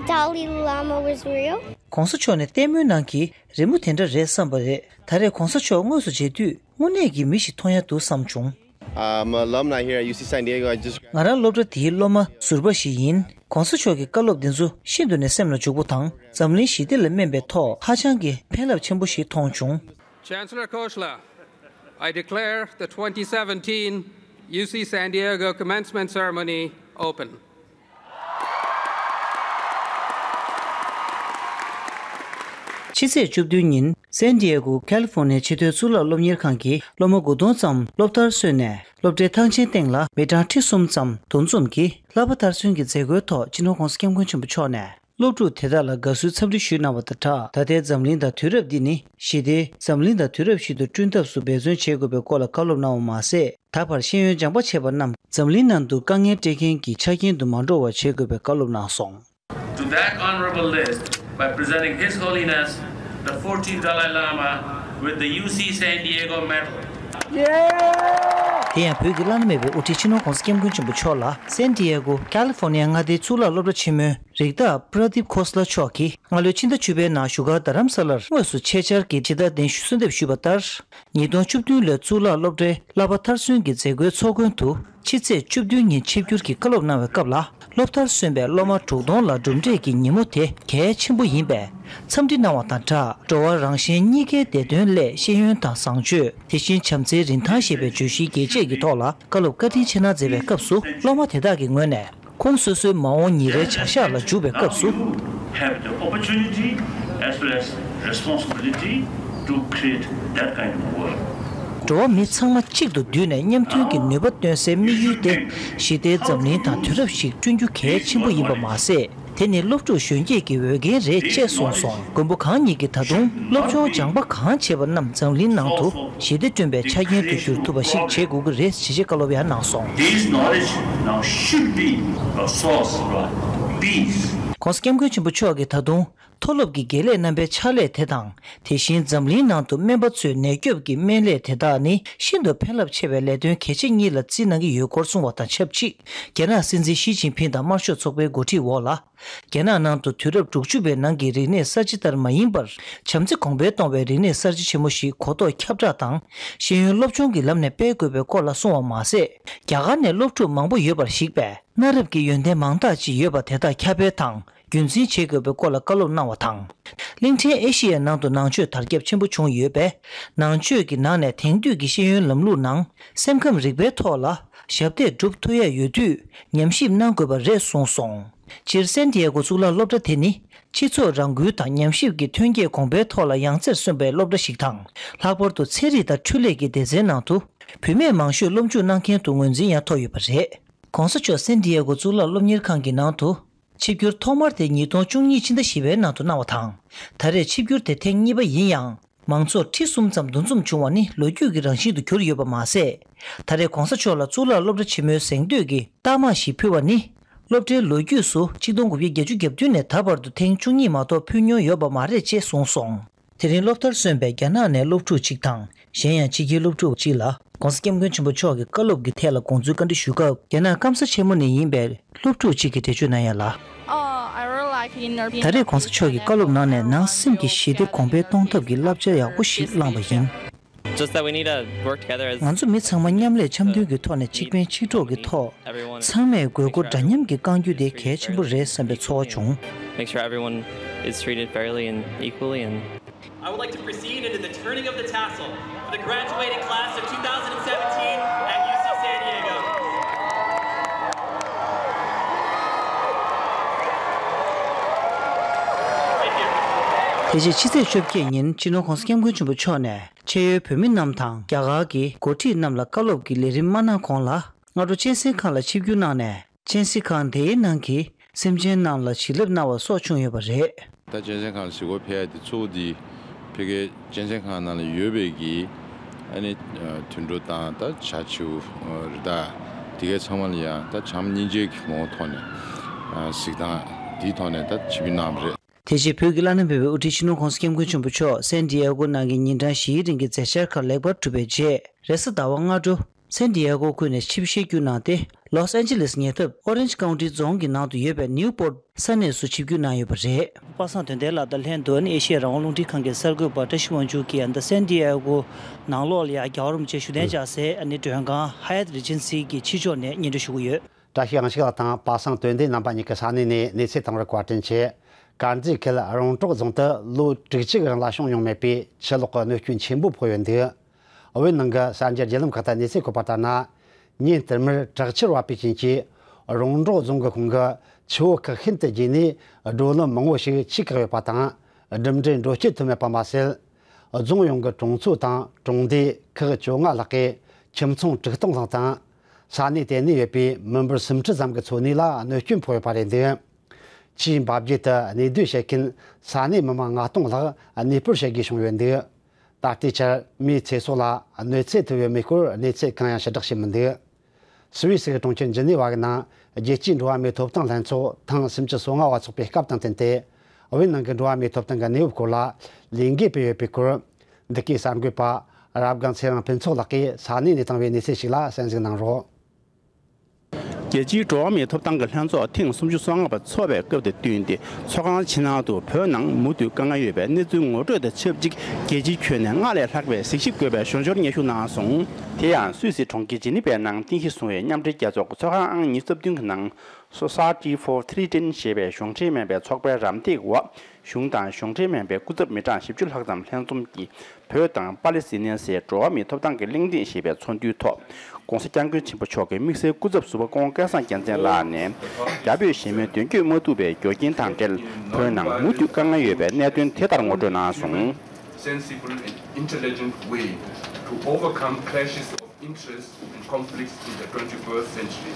Dalai Lama was real. ༸གོང་ས་མཆོག་ནི་ལྟད་མོའི་ནང་གི་རི་མོ་དེ་འདྲ་རེད་བསམ་པ་རེད། ད་རེས་༸གོང་ས་མཆོག་དངོས་སུ་མཇལ་དུས། དངོས་གནས་ཀྱི་མི་ཞིག་མཐོང་ཡ་འདུག་བསམ་བྱུང་། I'm an alumni here at U C San Diego. I just ང་རང་སློབ་གྲྭ་འདིའི་སློབ་མ་ཟུར་པ་ཞིག་ཡིན། ༸གོང་ས་མཆོག་གི་བཀའ་སློབ་འདི་ཚོ་ཤིན་ཏུ་ནས་སེམས་ལ་འཇུག་པོ་དང་འཛམ་གླིང་ཞི་བདེ་ལ་སྨན་པའི་ཐོག་ཧ་ཅང་གི་ཕན་རླབས་ཆེན་པོ་ཞིག་མཐོང་བྱུང་། Chancellor Khoshla, I declare the twenty seventeen U C San Diego commencement ceremony open. ཕྱི་ཚེས་བཅུ་བདུན་ཉིན་སན་ཏི་ཡེ་གོ་ཁ་ལི་ཧྥོར་ནི་ཡའི་ཆེས་མཐོའི་གཙུག་ལག་སློབ་གཉེར་ཁང་གི་སློབ་མ་དགུ་སྟོང་ཙམ་སློབ་མཐར་སོན་ནས་སློབ་གྲྭའི་ཐང་ཆེན་སྟེང་ལ་མི་གྲངས་ཁྲི་གསུམ་ཙམ་འདུ་འཛོམས་ཀྱིས་བསླབ་པ་མཐར་སོན་གྱི་མཛད་སྒོའི་ཐོག་སྤྱི་ནོར་༸གོང་ས་༸སྐྱབས་མགོན་ཆེན་པོ་མཆོག་ནས་སློབ་ཕྲུག་དེ་དག་ལ་དགའ་བསུའི་འཚམས་འདྲི་ཞུས་གནང་བ་དང་སྦྲགས། ད་ལྟའི་འཛམ་གླིང་དང་དུས་རབས་འདི་ནི་ཞི་བདེ་འཛམ་གླིང་དང་དུས་རབས་ཤིག་ཏུ་བསྐྲུན་ཐབས་སུ་འབད་བརྩོན་བྱེད་དགོས་པའི་སྐོར་ལ་བཀའ་སློབ་གནང་བ་མ་ཟད། ད་བར་ཤེས་ཡོན་སྦྱངས་པ་བྱས་པ་རྣམས་འཛམ་གླིང་ནང་དུ་དཀའ་ངལ་སྤྲད་མཁན་གྱི་ཆ་རྐྱེན་དུ་མ་འགྲོ་བར་བྱེད་དགོས་པའི་བཀའ་སློབ་གནང་སོང་། To that honorable list by presenting His Holiness the fourteenth Dalai Lama with the U C San Diego Medal. དེ་ཡང་བོད་ཀྱི་བླ་ན་མེད་པའི་དབུ་ཁྲིད་སྤྱི་ནོར་༸གོང་ས་༸སྐྱབས་མགོན་ཆེན་པོ་མཆོག་ལ་སན་ཏི་ཡེ་གོ་ཁ་ལི་ཧྥོར་ནི་ཡ་མངའ་སྡེའི་གཙུག་ལག་སློབ་གྲྭ་ཆེན་མོའི་རིགས་བདག་པྲ་དིབ་ཁོ་སི་ལ་མཆོག་གིས་སྔ་ལོའི་ཕྱི་ཟླ་བཅུ་པའི་ནང་བཞུགས་སྒར་རྡ་རམ་ས་ལར་དངོས་སུ་ཆེད་བཅར་གྱིས་ཕྱི་ཟླ་གདན་ཞུ་གསོལ་འདེབས་ཞུས་པ་ལྟར། ཉིས་སྟོང་བཅུ་བདུན་ལོའི་གཙུག་ལག་སློབ་གྲྭའི་བསླབ་པ་མཐར་སོན་གྱི་མཛད་སྒོའི་ཚོགས་མགོན་དུ་ཕྱི་ཚེས་བཅུ་བདུན་ཉིན་ཆིབས་བསྒྱུར་གྱིས་བཀའ་སློབ་གནང་བའི་སྐབས་ལ། སློབ་མཐར་སོན་པའི་སློབ་མ་དྲུག་སྟོང་ལ་གྲུབ་འབྲས་ཀྱི་ཉིན་མོ་དེ་གལ་ཆེན་པོ་ཡིན་པས། འཚམས་འདྲི་གནང་བ་དང་སྦྲགས། འགྲོ་བ་རང་གཞན་གཉིས་ཀའི་བདེ་དོན་སླད་ཤེས་ཡོན་དང་བཟང་སྤྱོད། དེ་བཞིན་བྱམས་བརྩེའི་རིན་ཐང་ཞེས་པའི་བརྗོད་གཞིའི་རྒྱས་བཤད་ཀྱི་ཐོག་ལ་བཀའ་སློབ་བཀའ་དྲིན་ཆེ་གནང་མཛད་པའི་སྐབས་སུ། སློབ་མ་དེ་དག་གི་ངོས་ནས་ཁོང་སོ་སོའི་མ་འོངས་ཉིན་རེའི་བྱ་གཞག་ལ་འཇུག་པའི་སྐབས་སུ། Have the opportunity as well as responsibility to create that kind of world. འགྲོ་བ་མི་ཚང་མ་གཅིག་ཏུ་བསྡུས་ནས་མཉམ་མཐུན་གྱི་ནུས་པ་བཏོན་སའི་དམིགས་ཡུལ་དེ། ཞི་བདེའི་འཛམ་གླིང་དང་དུས་རབས་ཤིག་བསྐྲུན་རྒྱུ་གལ་ཆེན་པོ་ཡིན་པ་མ་ཟད། དེ་ནི་སློབ་ཕྲུག་གཞོན་སྐྱེས་ཀྱི་འོས་འགན་རེད་ཅེས་གསུངས་སོང་། མགོན་པོ་གང་ཉིད་ཀྱིས་ད་དུང་སློབ་སྦྱོང་སྦྱངས་པ་གང་བྱས་པ་རྣམས་འཛམ་གླིང་ནང་དུ་ཞི་བདེ་བསྐྲུན་པའི་ཆ་རྐྱེན་དུ་འགྱུར་ཐུབ་པ་ཞིག་བྱེད་དགོས་ཀྱི་རེད་ཅེས་བཀའ་སློབ་ཡང་གནང་སོང་། This knowledge now should be a source of peace. ༸གོང་ས་༸སྐྱབས་མགོན་ཆེན་པོ་མཆོག་གིས་ད་དུང་མཐོ་སློབ་ཀྱི་དགེ་ལས་རྣམ་པའི་ཕྱག་ལས་དེ་དང་། དེ་བཞིན་འཛམ་གླིང་ནང་དུ་སྨན་པ་ཚོའི་ནད་སྐྱོབ་ཀྱི་སྨན་ལས་དེ་དག་ནི་ཤིན་ཏུ་ཕན་རླབས་ཆེ་བའི་ལས་དོན་གལ་ཆེ་གཉིས་ལ་བརྩིས་གནང་གི་ཡོད་སྐོར་གསུངས་པ་དང་ཆབས་ཅིག་རྒྱ་ནག་སྲིད་འཛིན་ཞི་ཅིན་ཕིང་དང་དམར་ཤོག་ཚོགས་པའི་འགོ་ཁྲིད་འོག་ལ། རྒྱ་ནག་ནང་དུ་དུས་རབས་དྲུག་ཅུ་པའི་ནང་གི་རིག་གནས་གསར་བརྗེ་ལྟར་མ་ཡིན་པར། བྱམས་བརྩེ་གོང་འཕེལ་གཏོང་བའི་རིག་གནས་གསར་བརྗེ་ཆེན་མོ་ཞིག་གོ་རྟོགས་ཁྱབ་བསྒྲགས་དང་། ཤེས་ཡོན་སློབ་སྦྱོང་གི་ལམ་ནས་སྤེལ་དགོས་པའི་སྐོར་ལ་གསུངས་པ་མ་ཟད། རྒྱ་གར་ནས་སློབ་ཕྲུག་མང་པོ་ཡོད་པར་གཞིགས་པས། གནའ་རབས་ཀྱི་ཡོན་ཏན་མང་དག་ཅིག་ཡོད་པ་དེ་དག་ཁྱབ་སྤེལ་དང་རྒྱུན་འཛིན་བྱེད་དགོས་པའི་སྐོར་ལ་བཀའ་སློབ་གནང་བ་དང་། གླིང་ཕྲན་ཨེ་ཤེ་ཡའི་ནང་དུ་ནང་ཆོས་དར་ཁྱབ་ཆེན་པོ་བྱུང་ཡོད་པས། ནང་ཆོས་ཀྱི་ནང་ནས་དེང་དུས་ཀྱི་ཤེས་ཡོན་ལམ་ལུགས་ནང་སེམས་ཁམས་རིག་པའི་ཐོག་ལ་ཞབས་འདེགས་སྒྲུབ་ཐུབ་ཡ་ཡོད་དུས་ཉམས་ཞིབ་གནང་དགོས་པ་རེད་གསུངས་སོང་། སྤྱིར་སན་ཏི་ཡ་གོ་གཙུག་ལག་སློབ་གྲྭ་དེ་ནི་སྤྱི་ཚོགས་རང་འགུལ་དང་ཉམས་ཞིབ་ཀྱི་ཐོན་སྐྱེད་གོང་འཕེལ་ཐོག་ལ་ཡང་རྩེར་སོན་པའི་སློབ་གྲྭ་ཞིག་དང་། ལྷག་པར་དུ་ཚན་རིག་དང་འཕྲུལ་ལས་ཀྱི་སྡེ་ཚན་ནང་དུ་བུད་མེད་མང་ཤོས་སློབ་འཇུག་གནང་མཁན་དུ་ངོས་འཛིན་ཡང་ཐོབ་ཡོད་པ་རེད། ༸གོང་ས་མཆོག་སན་ཏི་ཡ་གོ་གཙུག་ལག་སློབ་གཉེར་ཁང་གི་ནང་དུ་ཆིབས་བསྒྱུར་ཐོག་མར་དེ་ཉིས་སྟོང་བཅུ་གཉིས་ཕྱི་ཟླ་བཞི་པའི་ནང་དུ་གནང་བ་དང་། ད་རེས་ཆིབས་བསྒྱུར་དེ་ཐེངས་གཉིས་པ་ཡིན་ཡང་། མང་ཚོགས་ཁྲི་གསུམ་ཙམ་འདུ་འཛོམས་བྱུང་བ་ནི་ལོ་རྒྱུས་ཀྱི་རང་བཞིན་དུ་གྱུར་ཡོད་པ་མ་ཟད། ད་རེས་༸གོང་ས་མཆོག་ལ་གཙུག་ལག་སློབ་གྲྭ་ཆེན་མོའི་གཟེངས་བསྟོད་ཀྱི་རྟགས་མ་ཞིག་ཕུལ་བ་ནི། སློབ་གྲྭའི་ལོ་རྒྱུས་སུ་ཆིག་སྟོང་དགུ་བརྒྱ་བརྒྱད་ཅུ་གྱ་བདུན་ནས་ད་བར་དུ་ཐེངས་བཅུ་གཉིས་མ་གཏོགས་ཕུལ་མྱོང་ཡོད་པ་མ་རེད་ཅེས་གསུངས་སོང་། དེ་རིང་སློབ་མཐར་སོན་པའི་རྒྱ་ནག་ནས་སློབ་ཕྲུག་ཅིག་དང་། གཞན་ཡང་ཕྱི་རྒྱལ་སློབ་ཕྲུག་ཅིག་ལ་༸གོང་ས་༸སྐྱབས་མགོན་ཆེན་པོ་མཆོག་གི་བཀའ་སློབ་ཀྱི་ཐད་ལ་དགོངས་ཚུལ་བཀའ་འདྲི་ཞུ་སྐབས། རྒྱ་ནག་སྐམ་ས་ཆེན་མོ་ནས་ཡིན་པའི་སློབ་ཕྲུག་ཅིག་གིས་འགྲེལ་བརྗོད་གནང་ཡ་ལ། ད་རེས་༸གོང་ས་མཆོག་གི་བཀའ་སློབ་ནང་ནས་ནང་སེམས་ཀྱི་ཞི་བདེ་གོང་འཕེལ་གཏོང་ཐབས་ཀྱི་བསླབ་བྱ་ཡག་པོ་ཞིག་བླངས་པ་ཡིན། Just that we need to work together as ང་ཚོ་མི་ཚང་མ་མཉམ་ལས་འཆམ་མཐུན་གྱི་ཐོག་ནས་གཅིག་ཕན་གཅིག་གྲོགས་ཀྱི་ཐོག་ཚང་མས་དགོས་མཁོ་འདྲ་མཉམ་གྱི་བསྐང་རྒྱུ་དེ་གལ་ཆེན་པོ་རེད་བསམ་པའི་ཚོར་བ་བྱུང་། Make sure everyone is treated fairly and equally and I would like to proceed into the turning of the tassel for the graduating class of two thousand seventeen at U C San Diego. དེ་རྗེས་ཕྱི་ཚེས་བཅོ་བརྒྱད་ཉིན་སྤྱི་ནོར་༸གོང་ས་༸སྐྱབས་མགོན་ཆེན་པོ་མཆོག་ནས་ཕྱེད་ཡོལ་བོད་མི་རྣམས་དང་རྒྱ་གར་གྱི་འགོ་ཁྲིད་རྣམས་ལ་བཀའ་སློབ་ཀྱི་ལས་རིམ་མ་གནང་གོང་ལ། སྔ་དྲོ་གཅན་གཟན་ཁང་ལ་ཆིབས་བསྒྱུར་གནང་ནས། གཅན་གཟན་ཁང་དེའི་ནང་གི་སེམས་ཅན་རྣམས་ལ་བྱིན་རླབས་གནང་བ་སོགས་བྱུང་ཡོད་པ་རེད། ད་གཅན་གཟན་ཁང་ལ་གཟིགས་སྐོར་ཕེབས་ཡ་དེ་གཙོ་བོ་དེ་ཕ་གིའི་གཅན་གཟན་ཁང་ནང་ལ་ཡོད་པའི་གི་ཨ་ནི་དུད་འགྲོ་དང་ད་བྱ་བྱིའུ་རི་དྭགས་དེ་གའི་ཚང་མ་ལ་ཡང་ད་བྱམས་སྙིང་རྗེ་གི་ངོ་བོ་ཐོག་ནས་གཟིགས་སྟངས་དེའི་ཐོག་ནས་ད་ཆིབས་བསྒྱུར་གནང་བ་རེད། དེ་རྗེས་བོད་ཀྱི་བླ་ན་མེད་པའི་དབུ་ཁྲིད་སྤྱི་ནོར་༸གོང་ས་༸སྐྱབས་མགོན་ཆེན་པོ་མཆོག་སན་ཏི་ཨེ་གོ་ནང་གི་ཉིན་གྲངས་བཞིའི་རིང་གི་མཛད་འཆར་ཁག་ལེགས་པར་གྲུབ་པའི་རྗེས། རེས་གཟའ་ཟླ་བ་སྔ་དྲོ། སན་ཏི་ཨེ་གོ་ཁུལ་ནས་ཆིབས་ཞལ་བསྒྱུར་གནང་སྟེ། ལོས་ཨན་ཇི་ལེས་ཉེ་འདབས་ཨོ་རེན་ཇི་ཀའུན་ཊི་རྫོང་གི་ནང་དུ་ཡོད་པའི་ནིའུ་པོར་ཊི་ས་གནས་སུ་ཆིབས་བསྒྱུར་གནང་ཡོད་པ་རེད། པ་སངས་དོན་ལྡན་ལགས་དང་ལྷན་དུ་ཨ་ནི་ཨེ་ཤེ་ཡ་རང་དབང་རླུང་འཕྲིན་ཁང་གི་གསར་འགོད་པ་བཀྲ་ཤིས་དབང་ཕྱུག་གིས་ཨ་ནི་སན་ཏི་ཨེ་གོ་ནང་ལོགས་ལ་ཡ་རྒྱལ་བ་རིན་པོ་ཆེ་བཞུགས་གདན་འཇགས་སའི་ཨ་ནི་མགྲོན་ཁང་ཧ་ཡ་ཊི་རི་ཇེན་སི་གི་ཕྱི་ཕྱོགས་ནས་སྙན་སྒྲོན་ཞུ་གི་ཡོད། བཀྲ་ཤིས་དབང་ཕྱུག་ལགས་དང་པ་སངས་དོན་ལྡན་རྣམ་པ་གཉིས་ཀྱིས་ས་གནས་ནས་གནས་ཚུལ་བཏང་བར་བཀའ་དྲིན་ཆེ། དཀར་མཛེས་ཁུལ་རོང་འབྲོག་རྫོང་དུ་ལོ་དྲུག་ཅུ་གི་རིང་ལ་བྱུང་མྱོང་མེད་པའི་ཆུ་ལོག་གི་གནོད་སྐྱོན་ཆེན་པོ་ཕོག་ཡོད་འདུག་བོད་ནང་གི་གསར་འགྱུར་བརྒྱུད་ལམ་ཁག་ཏུ་གནས་ཚུལ་འཁོད་པ་ལྟར་ན། ཉིན་རྟག་པར་དྲག་ཆར་བབས་པའི་རྐྱེན་གྱིས། རོང་འབྲོག་རྫོང་གི་ཁོངས་ཀྱི་ཆུ་བོ་ཁག་ཤིན་ཏུ་རྒྱས་ནས། འགྲོ་ལམ་མང་བོ་ཞིག་ཆུས་བཀག་ཡོད་པ་དང་། གྲུབ་འབྲས་འགྲོ་སྐྱོད་ཐུབ་མེད་པ་མ་ཟད། རྫོང་ཡོངས་ཀྱི་གྲོང་ཚོ་དང་གྲོང་སྡེ་ཁག་བཅོ་ལྔ་ལྷག་གི་ཁྱིམ་ཚང་དྲུག་སྟོང་ལྷག་དང་། ས་གནས་དེ་ནས་ཡོད་པའི་མི་འབོར་སུམ་ཁྲི་ཙམ་གྱི་འཚོ་གནས་ལ་གནོད་སྐྱོན་ཕོག་ཡོད་པ་རེད་འདུག་ཆུའི་འབབ་རྒྱུད་དུ་གནས་སྡོད་བྱེད་མཁན་ས་གནས་མི་མང་ལྔ་སྟོང་ལྷག་གནས་སྤོར་བྱེད་དགོས་བྱུང་ཡོད་འདུག་ད་ལྟའི་ཆར་མིའི་ཚེ་སྲོག་ལ་གནོད་འཚེ་ཐེབས་ཡོད་མེད་སྐོར་གནས་ཚུལ་གང་ཡང་ཕྱིར་བསྒྲགས་བྱས་མི་འདུག་སུད་སི་གི་གྲོང་ཁྱེར་ཇི་ནི་ཝ་གི་ནང་རྒྱལ་སྤྱིའི་འགྲོ་བ་མིའི་ཐོབ་ཐང་ལྷན་ཚོགས་ཐེངས་སུམ་ཅུ་སོ་ལྔ་བ་འཚོགས་པའི་སྐབས་དང་བསྟུན་ཏེ། བོད་ནང་གི་འགྲོ་བ་མིའི་ཐོབ་ཐང་གི་གནས་བབ་སྐོར་ལ་ལས་འགུལ་སྤེལ་ཡོད་པའི་སྐོར། འདི་གའི་གསར་འགོད་པ་རབ་སྒང་ཚེ་རིང་ཕུན་ཚོགས་ལགས་ཀྱིས་ས་གནས་ནས་བཏང་བའི་གནས་ཚུལ་ཞིག་ལ་གསན་གཟིགས་གནང་རོགས། རྒྱལ་སྤྱིའི་འགྲོ་བ་མིའི་ཐོབ་ཐང་གི་ལྷན་ཚོགས་ཐེངས་སུམ་ཅུ་སོ་ལྔ་པ་འཚོགས་པའི་སྐབས་དང་བསྟུན་ཏེ། ཚོགས་ཁང་ཕྱི་ནང་དུ་བོད་ནང་མུ་མཐུད་དཀའ་ངལ་ཡོད་པའི་གནས་ཚུལ་ངོ་སྤྲོད་དང་ཆབས་ཅིག་རྒྱལ་སྤྱིའི་ཁྱོན་ནས་སྔར་ལས་ལྷག་པའི་གཟིགས་ཞིབ་དགོས་པའི་ཞོར་འབྱོར་སྙན་ཞུ་གནང་སོང་། དེ་ཡང་སུད་སི་གྲོང་ཁྱེར་ཇི་ནི་ཝའི་ནང་རྟེན་གཞི་བཟུང་བའི་མཉམ་འབྲེལ་རྒྱལ་ཚོགས་ཀྱི་ཚོགས་ཁང་ཨང་ཉི་ཤུ་རྩ་བདུན་གྱི་ནང་། Society for Threatened ཞེས་པའི་གཞུང་འབྲེལ་མིན་པའི་ཚོགས་པའི་རམ་འདེགས་འོག་གཞུང་དང་གཞུང་འབྲེལ་མིན་པའི་སྐུ་ཚབ་མི་གྲངས་བཞི་བཅུ་ལྷག་ཙམ་ལྷན་འཛོམས་ཀྱིས། བོད་དང་པ་ལི་སི་ཐན་ཟེར་འགྲོ་བ་མིའི་ཐོབ་ཐང་གི་གླེང་སྟེགས་ཞེས་པའི་ཚོགས་འདུའི་ཐོག་༧གོང་ས་༧སྐྱབས་མགོན་ཆེན་པོ་མཆོག་གིས་དམིགས་བསལ་སྐུ་ཚབ་ཟུར་པ་ཀོང་སྐལ་བཟང་རྒྱལ་མཚན་ལགས་ནས། རྒྱ་བོད་ཞི་མོལ་དོན་འཁྱོལ་མ་ཐུབ་པའི་རྒྱུ་རྐྱེན་དང་འབྲེལ། བོད་ནང་མུ་མཐུད་དཀའ་ངལ་ཡོད་པའི་གནད་དོན་དེ་ལྟར་ངོ་སྤྲོད་གནང་སོང་། Sensible and intelligent way to overcome clashes of interests and conflicts in the twenty-first century.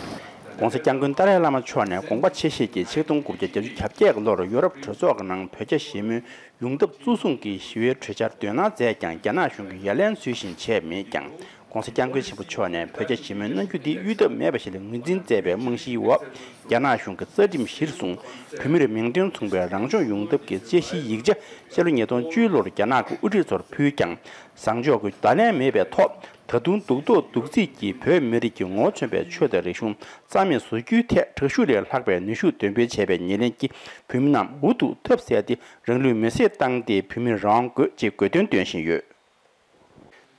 ༧གོང་ས་༧སྐྱབས་མགོན་ཏཱ་ལའི་བླ་མ་མཆོག་ནས་དགོངས་པ་ཆེ་བཞེས་ཀྱིས་ཆིག་སྟོང་དགུ་བརྒྱ་བརྒྱད་ཅུ་གྱ་བརྒྱད་ལོར་ཡོ་རོབ་གྲོས་ཚོགས་ཀྱི་ནང་བོད་རྒྱ་ཞི་མོལ་ཡོང་ཐབས་གཙོ་བཟུང་གིས་ཞི་བའི་གྲོས་འཆར་འདོན་གནང་མཛད་ཀྱང་། རྒྱ་ནག་གཞུང་གིས་ཡ་ལན་ཚུལ་བཞིན་བྱས་མེད་ཀྱང་། ༧གོང་ས་༧སྐྱབས་མགོན་ཆེན་པོ་མཆོག་ནས་བོད་རྒྱ་ཞི་མོལ་གནང་རྒྱུ་འདི་གཡོལ་ཐབས་མེད་པ་ཞིག་ལ་ངོས་འཛིན་མཛད་པའི་རྨང་གཞིའི་འོག་རྒྱ་ནག་གཞུང་གི་རྩ་ཁྲིམས་གཞིར་བཟུང་། བོད་མིར་མིང་དོན་མཚུངས་པའི་རང་སྐྱོང་ཡོང་ཐབས་ཀྱི་དཔྱད་གཞིའི་ཡིག་ཆ་ཕྱི་ལོ་ཉིས་སྟོང་བཅུ་ལོར་རྒྱ་ནག་གི་དབུ་ཁྲིད་ཚོར་ཕུལ་ཀྱང་། བཟང་ཕྱོགས་ཀྱི་བརྡ་ལན་མེད་པའི་ཐོག་ད་དུང་སྡུག་ཐོག་སྡུག་རྩིས་ཀྱིས་བོད་མི་རིགས་ཀྱི་ངོ་བོ་མཚོན་པའི་ཆོས་དང་རིག་གཞུང་རྩ་མེད་བཟོ་རྒྱུའི་ཐད་དྲག་ཤུགས་ལས་ལྷག་པའི་ནུས་ཤུགས་འདོན་སྤེལ་བྱས་པའི་ཉེར་ལེན་གྱིས་བོད་མི་རྣམས་འུ་ཐུག་ཐབས་ཟད་དེ་རང་ལུས་མེར་སྲེག་བཏང་སྟེ་བོད་མིར་རང་དབང་དགོས་ཅེས་དགོས་འདུན་འདོན་བཞིན་ཡོད།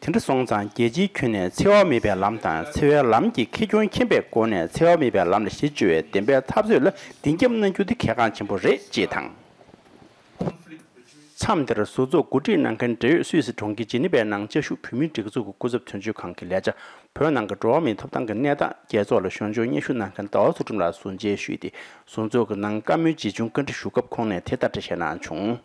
དེ་འདྲ་སོང་ཙང་རྒྱལ་སྤྱིའི་ཁྱོན་ནས་འཚེ་བ་མེད་པའི་ལམ་དང་འཚེ་བའི་ལམ་གྱི་ཁེ་གྱོང་མཁྱེན་པའི་སྒོ་ནས་འཚེ་བ་མེད་པའི་ལམ་ལ་གཞི་བཅོལ་བའི་བདེན་པའི་འཐབ་རྩོད་ལ་མདུན་སྐྱོད་གནང་རྒྱུ་དེ་གལ་འགངས་ཆེན་པོ་རེད་ཅེས་དང་། མཚམས་འདིར་ཟུར་ཚོགས་གོ་སྒྲིག་གནང་མཁན་འབྲེལ་ཡོད་སུད་སི་གྲོང་ཁྱེར་ཇི་ནི་ཝའི་ནང་བཅའ་བཞུགས་བོད་མིའི་སྒྲིག་འཛུགས་ཀྱི་སྐུ་ཚབ་དོན་གཅོད་ཁང་གི་ལས་བྱ། བོད་ནང་གི་འགྲོ་བ་མིའི་ཐོབ་ཐང་གི་གནས་སྟངས་རྒྱལ་ཚོགས་ལ་ཞོར་འབྱོར་སྙན་ཞུ་གནང་མཁན་ཟླ་བ་ཚུལ་ཁྲིམས་ལགས་གསུང་བཤད་ཞུས་ཏེ། ཟུར་ཚོགས་ཀྱི་ནང་བཀའ་མོལ་ཇི་བྱུང་བཀའ་འདྲི་ཞུ་སྐབས་ཁོང་ནས་དེ་ལྟར་འགྲེལ་བཤད་གནང་བྱུང་།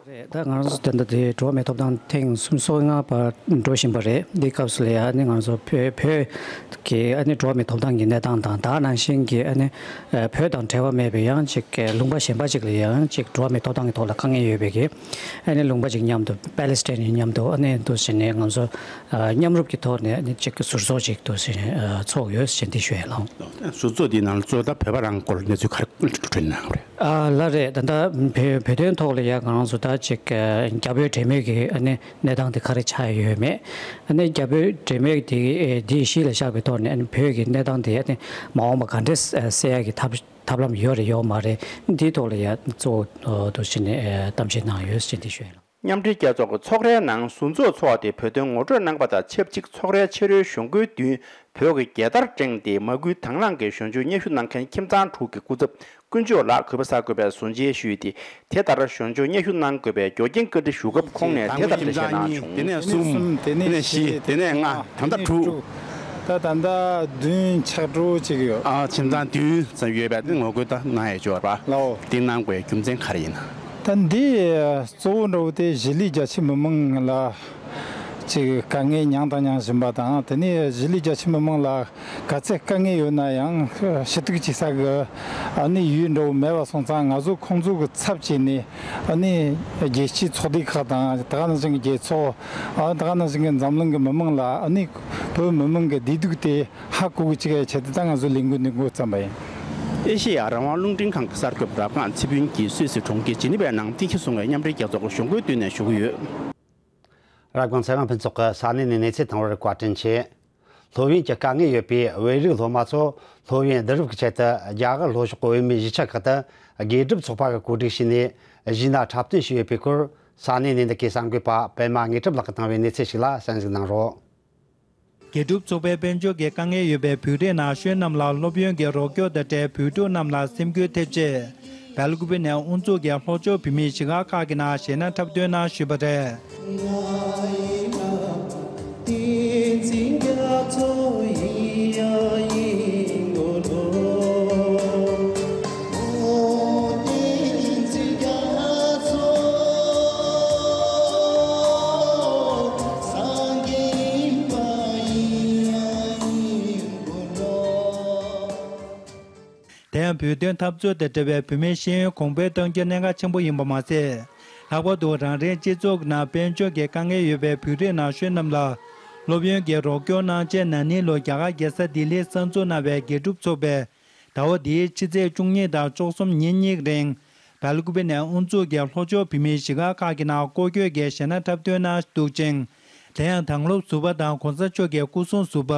རེད། ད་ང་རང་ཚོ་ད་ལྟ་དེ་འགྲོ་བ་མིའི་ཐོབ་ཐང་ཐེངས་སུམ་ཅུ་སོ་ལྔ་པ་འགྲོ་བཞིན་པ་རེད། འདི་སྐབས་སུ་ལ་ཡ་ཨ་ནི་ང་རང་ཚོ་བོད་བོད་ཀྱི་ཨ་ནི་འགྲོ་བ་མིའི་ཐོབ་ཐང་གི་གནས་སྟངས་དང་། ད་ནང་བཞིན་གྱི་ཨ་ནི་བོད་དང་འབྲེལ་བ་མེད་པའི་ཡང་ཅིག་ལུང་པ་གཞན་པ་ཅིག་ལ་ཡང་ཅིག་འགྲོ་བ་མིའི་ཐོབ་ཐང་གི་ཐོག་ལ་དཀའ་ངལ་ཡོད་པའི་གི་ཨ་ནི་ལུང་པ་ཅིག་མཉམ་དུ་པེ་ལེ་སི་ཐན་མཉམ་དུ་ཨ་ནི་འདུག་ཟེར་ནས་ང་ཚོ་མཉམ་རུབ་ཀྱི་ཐོག་ནས་ཨ་ནི་ཅིག་ཟུར་ཚོགས་ཅིག་འདུག་ཟེར་ནས་ཚོགས་ཡོད་ཟེར་འདི་ཞུ་ཡ་ལགས། ཟུར་ཚོགས་འདིའི་ནང་ལ་གཙོ་བོ་ད་བོད་པ་རང་སྐོར་གནས་ཚུལ་ག་རེ་བགྲོས་གནང་རེད། ཨ་ལགས་རེད། ད་ལྟ་བོད་བོད་དོན་ཐོག་ལ་ཡ་ང་རང་ཚོ་ད་ཅིག་རྒྱ་བོད་འབྲེལ་མོལ་གྱི་ཨ་ནི་གནས་སྟངས་དེ་ག་རེ་ཆགས་ཡོད་མེད། ཨ་ནི་རྒྱ་བོད་འབྲེལ་མོལ་དེ་དེ་གཞི་ལ་བཞག་པའི་ཐོག་ནས་ཨ་ནི་བོད་ཀྱི་གནས་སྟངས་དེ་ཨ་ནི་མ་འོངས་པ་ག་འདྲས་སེལ་ཡག་གི་ཐབས་ཐབས་ལམ་ཡོད་རེད་ཡོད་མ་རེད། འདིའི་ཐོག་ལ་ཡ་གཙོ་བོ་དུ་བྱས་ནས་གཏམ་བཤད་གནང་ཡོད་ཅེས་འདི་ཞུ་ཡ་ལགས། མཉམ་འབྲེལ་རྒྱལ་ཚོགས་ཀྱི་ཚོགས་རའི་ནང་ཟུར་ཚོགས་ཚོགས་ཏེ་བོད་དོན་ངོ་སྤྲོད་གནང་པ་དང་ཆབས་ཅིག་ཚོགས་རའི་ཕྱི་རོལ་གཞུང་སྒོའི་མདུན་བོད་ཀྱི་རྒྱལ་དར་བསྒྲེངས་ཏེ་མ་སྐུལ་དང་བླངས་ཀྱི་ཞོར་འབྱོར་སྙན་ཞུ་གནང་མཁན་ཁྱིམ་ཚང་དྲུག་གི་སྐུ་ཚབ་དཀོན་མཆོག་ལགས་གུས་པ་གསར་འགོད་པས་ཟུར་མཇལ་ཞུས་ཏེ། དེ་ལྟར་ཞོར་འབྱོར་སྙན་ཞུ་གནང་དགོས་པའི་རྒྱུ་རྐྱེན་བཀའ་འདྲི་ཞུ་སྐབས་ཁོང་ནས་དེ་ལྟར་འགྲེལ་བཤད་གནང་བྱུང་། དེ་ནས་གསུམ། དེ་ནས་བཞི། དེ་ནས་ལྔ། ད་ལྟ་དྲུག་ད་ད་ལྟ་བདུན་ཆགས་འགྲོ་གཅིག་ཡོད། ཨ་ཁྱིམ་ཚང་བདུན་ཙམ་ཡོད་པའི་ངོ་རྒོལ་ད་གནང་ཡས་ཅིག་ཡོད་རེད་པ། ལའོ། དེ་གནང་དགོས་རྒྱུ་མཚན་ག་རེ་ཡིན་ན། ད་འདི་གཙོ་བོ་འདྲ་བོ་དེ་གཞིས་ལུས་རྒྱ་ཆེ་མི་མང་ལ་ཅིག་དཀའ་ངལ་མྱངས་དང་མྱང་བཞིན་པ་དང་། དེ་ནས་གཞིས་ལུས་རྒྱ་ཆེ་མི་མང་ལ་ག་ཚད་དཀའ་ངལ་ཡོད་ན་ཡང་ཞུ་གཏུག་བྱེད་ས་གི་ཨ་ནི་ཡུལ་འདྲ་བོ་མེད་པ་སོང་ཙང་། ང་ཚོ་ཁོང་ཚོ་གི་ཚབ་བྱས་ནས་ཨ་ནི་རྒྱལ་སྤྱིའི་ཚོགས་སྡེ་ཁག་དང་། ད་ག་ནང་བཞིན་གྱི་རྒྱལ་ཚོགས། ཨ་ད་ག་ནང་བཞིན་གྱི་འཛམ་གླིང་གི་མི་མང་ལ་ཨ་ནི་བོད་མི་མང་གི་བདེ་སྡུག་དེ་ཧ་གོ་གི་ཅིག་ཡ་ཆེད་དུ་ད་ང་ཚོ་ལས་འགུལ་འདི་འགོ་བརྩམས་པ་ཡིན། ཨེ་ཤེ་ཡ་རང་དབང་རླུང་འཕྲིན་ཁང་གི་གསར་འགོད་པ་རབ་སྒང་ཚེ་ཕུན་གྱིས་སུད་སི་གྲོང་ཁྱེར་ཇི་ནི་ཝའི་ནང་རྟེན་གཞི་བཟུང་བའི་མཉམ་འབྲེལ་རྒྱལ་ཚོགས་ཀྱི་གཞུང་སྒོའི་མདུན་ནས་ཞུ་གི་ཡོད། རབ་སྒང་ཚེ་དབང་ཕུན་ཚོགས་ཀྱིས་ས་གནས་ནས་གནས་ཚུལ་དང་པོར་བཀའ་དྲིན་ཆེ། སློབ་ཡོན་གྱི་དཀའ་ངལ་ཡོད་པའི་བོད་རིགས་སློབ་མ་ཚོ་སློབ་ཡོན་བསྡུ་རུབ་ཀྱི་ཆེད་དུ་རྒྱ་གར་ལྷོ་ཕྱོགས་ཀྱི་བོད་མིའི་གཞིས་ཆགས་ཁག་ཏུ་དགེ་སྒྲུབ་ཚོགས་པ་གིས་གོ་སྒྲིག་བྱས་ནས་གཞས་སྣ་འཁྲབ་སྟོན་བྱས་ཡོད་པའི་སྐོར། ས་གནས་ནས་འདི་གའི་གསར་འགོད་པ་པད་མ་དངོས་གྲུབ་ལགས་ཀྱིས་བཏང་བའི་གནས་ཚུལ་ཞིག་ལ་གསན་གཟིགས་གནང་རོགས། དགེ་སྒྲུབ་ཚོགས་པའི་དཔལ་འབྱོར་གྱི་དཀའ་ངལ་ཡོད་པའི་བོད་རིགས་ན་གཞོན་རྣམས་ལ་སློབ་ཡོན་གྱི་རོགས་སྐྱོར་དང་འབྲེལ། བོད་ཕྲུག་རྣམས་ལ་སེམས་འགུལ་ཐེབས་ཆེད། སྦེལ་ཀུ་པེ་ནས་དབུ་འཛུགས་ཀྱིས་ལྷོ་ཕྱོགས་བོད་མིའི་གཞིས་སྒར་ཁག་གི་ནང་གཞས་སྣ་འཁྲབ་སྟོན་གནང་བཞིན་པ་རེད། དེ་ཡང་བོད་དོན་འཐབ་རྩོད་དང་འབྲེལ་བའི་བོད་མིའི་ཤེས་ཡོན་གོང་འཕེལ་གཏོང་རྒྱུ་གནད་འགག་ཆེན་པོ་ཡིན་པ་མ་ཟད། ལྷག་པར་དུ་རང་རེའི་སྤྱི་ཚོགས་ནང་དཔལ་འབྱོར་གྱི་དཀའ་ངལ་ཡོད་པའི་བོད་རིགས་ན་གཞོན་རྣམས་ལ་སློབ་ཡོན་གྱི་རོགས་སྐྱོར་གནང་ཆེད། ན་ནིང་ལོར་རྒྱ་གར་རྒྱལ་ས་ལྡི་ལིར་གསར་འཛུགས་གནང་བའི་དགེ་སྒྲུབ་ཚོགས་པས། ཟླ་བ་འདིའི་ཕྱི་ཚེས་བཅུ་གཉིས་དང་བཅུ་གསུམ་ཉིན་གཉིས་རིང་སྦེལ་ཀུ་པེ་ནས་དབུ་འཛུགས་ཀྱིས་ལྷོ་ཕྱོགས་བོད་མིའི་གཞིས་སྒར་ཁག་གི་ནང་སྐོར་སྐྱོད་ཀྱིས་གཞས་སྣ་འཁྲབ་སྟོན་གནང་འདུག་ཅིང་། དེ་ཡང་དྭང་སློབ་ཟུར་པ་དང་གོང་ས་མཆོག་གི་སྐུ་སྲུང་ཟུར་པ།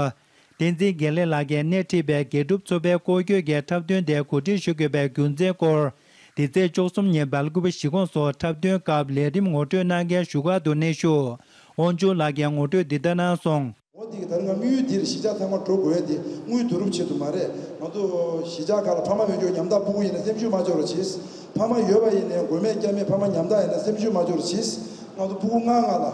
བསྟན་འཛིན་དགེ་ལེགས་ལགས་ཀྱིས་སྣེ་ཁྲིད་པའི་དགེ་སྒྲུབ་ཚོགས་པའི་སྐོར་སྐྱོད་ཀྱི་འཁྲབ་སྟོན་དེ་གོ་སྒྲིག་ཞུ་དགོས་པའི་རྒྱུ་མཚན་སྐོར། འདི་ཚེས་བཅུ་གསུམ་ཉིན་སྦེལ་ཀོབ་གཞིས་ཁོངས་སུ་འཁྲབ་སྟོན་སྐབས་ལས་རིམ་ངོ་སྤྲོད་གནང་མཁན་བཞུགས་སྒར་དུ་གནས་བཞུགས་དབང་ཕྱུག་ལགས་ཀྱིས་ངོ་སྤྲོད་འདི་ལྟར་གནང་སོང་། འོ་འདི་གི་ད་རིང་ང་དམིགས་ཡུལ་འདིར་གཞིས་ཆགས་ཚང་མ་འགྲོ་དགོས་ཡ་དེ་དངུལ་བསྡུ་རུབ་ཆེད་དུ་མ་རེད། ང་ཚོ་གཞིས་ཆགས་ཁག་ལ་ཕ་མ་ཡོད་ཀྱོག་ཉམ་ཐག་སྤུ་གུ་ཡིན་ན་སེམས་ཤུགས་མ་ཆོག་རོགས་གྱིས། ཕ་མ་ཡོད་པ་ཡིན་ནའི་མགོ་མེད་སྐྱ་མེད་ཕ་མ་ཉམ་ཐག་ཡིན་ན་སེམས་ཤུགས་མ་ཆོག་རོགས་གྱིས། ང་ཚོ་སྤུ་གུ་ལྔ་ལྔ་ལ་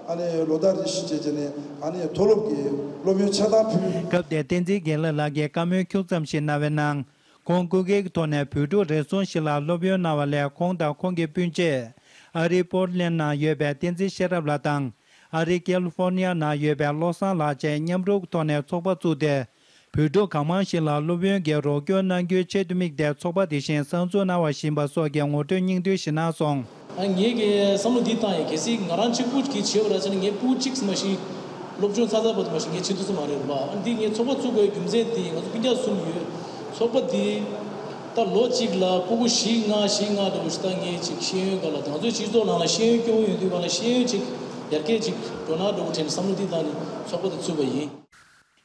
ཨ་ནི་ལོ་ལྟར་རེ་བཞིན་བྱས་བྱས་ནས་ཨ་ནི་མཐོ་སློབ་ཀྱི་སློབ་ཡོན་ཆ་ཚང་ཕུལ། སྐབས་དེར་བསྟན་འཛིན་དགེ་ལེགས་ལགས་ཀྱིས་བཀའ་མོལ་ཁྱུག་ཙམ་ཞིག་གནང་བའི་ནང་། ཁོང་སྐུ་སྒེར་གྱི་ཐོག་ནས་བོད་ཕྲུག་རེ་ཟུང་ཞིག་ལ་སློབ་ཡོན་གནང་བ་ལས་ཁོང་དང་ཁོང་གི་སྤུན་མཆེད་ཨ་རིའི་པོར་ལན་ནང་ཡོད་པའི་བསྟན་འཛིན་ཤེས་རབ་ལགས་དང་། ཨ་རིའི་ཀེ་ལི་ཧྥོར་ནི་ཡ་ནང་ཡོད་པའི་བློ་བཟང་ལགས་བཅས་མཉམ་རུབ་ཐོག་ནས་ཚོགས་པ་བཙུགས་ཏེ། བོད་ཕྲུག་གང་མང་ཞིག་ལ་སློབ་ཡོན་གྱི་རོགས་སྐྱོར་གནང་རྒྱུའི་ཆེད་དུ་དམིགས་ཏེ་ཚོགས་པ་དེ་བཞིན་གསར་འཛུགས་གནང་བ་ཞིག་ཡིན་པ་སོགས་ཀྱི་ངོ་སྤྲོད་སྙིང་བསྡུས་ཤིག་གནང་སོང་། ཨ་ངས་ཀྱི་བསམ་བློ་འདི་བཏང་ཡིན། གལ་སྲིད་ང་རང་གཅིག་པུ་གིས་བྱས་པ་ར་ཟེར་ན་ངའི་སྤུ་གུ་གཅིག་ཙམ་མ་གཏོགས་སློབ་སྦྱོང་ཚར་ཚར་བར་དུ་མ་གཏོགས་ངས་བྱེད་ཐུབ་ས་མ་རེད་པ། ཨ་འདི་ངས་ཚོགས་པ་བཙུགས་དགོས་རྒྱུ་མཚན་འདི་ང་ཚོ་སྤུན་ཀྱག་གསུམ་ཡོད། ཚོགས་པ་འདི་ད་ལོ་གཅིག་ལ་སྤུ་གུ་བཞི་ལྔ་བཞི་ལྔ་འདྲ་བོ་ཞིག་ད་ངས་ཅིག་ཤེས་ཡོན་སྒང་ལ་ང་ཚོའི་སྤྱི་ཚོགས་ནང་ལ་ཤེས་ཡོན་སྐྱོ་བོ་ཡོང་དུས་སྒང་ལ་ཤེས་ཡོན་ཅིག་ཡར་རྒྱས་ཅིག་འགྲོ་ན་འདྲ་བོ་དྲན་ནས་བསམ་བློ་འདི་བཏང་ནས་ཚོགས་པ་འདི་བཙུགས་པ་ཡིན།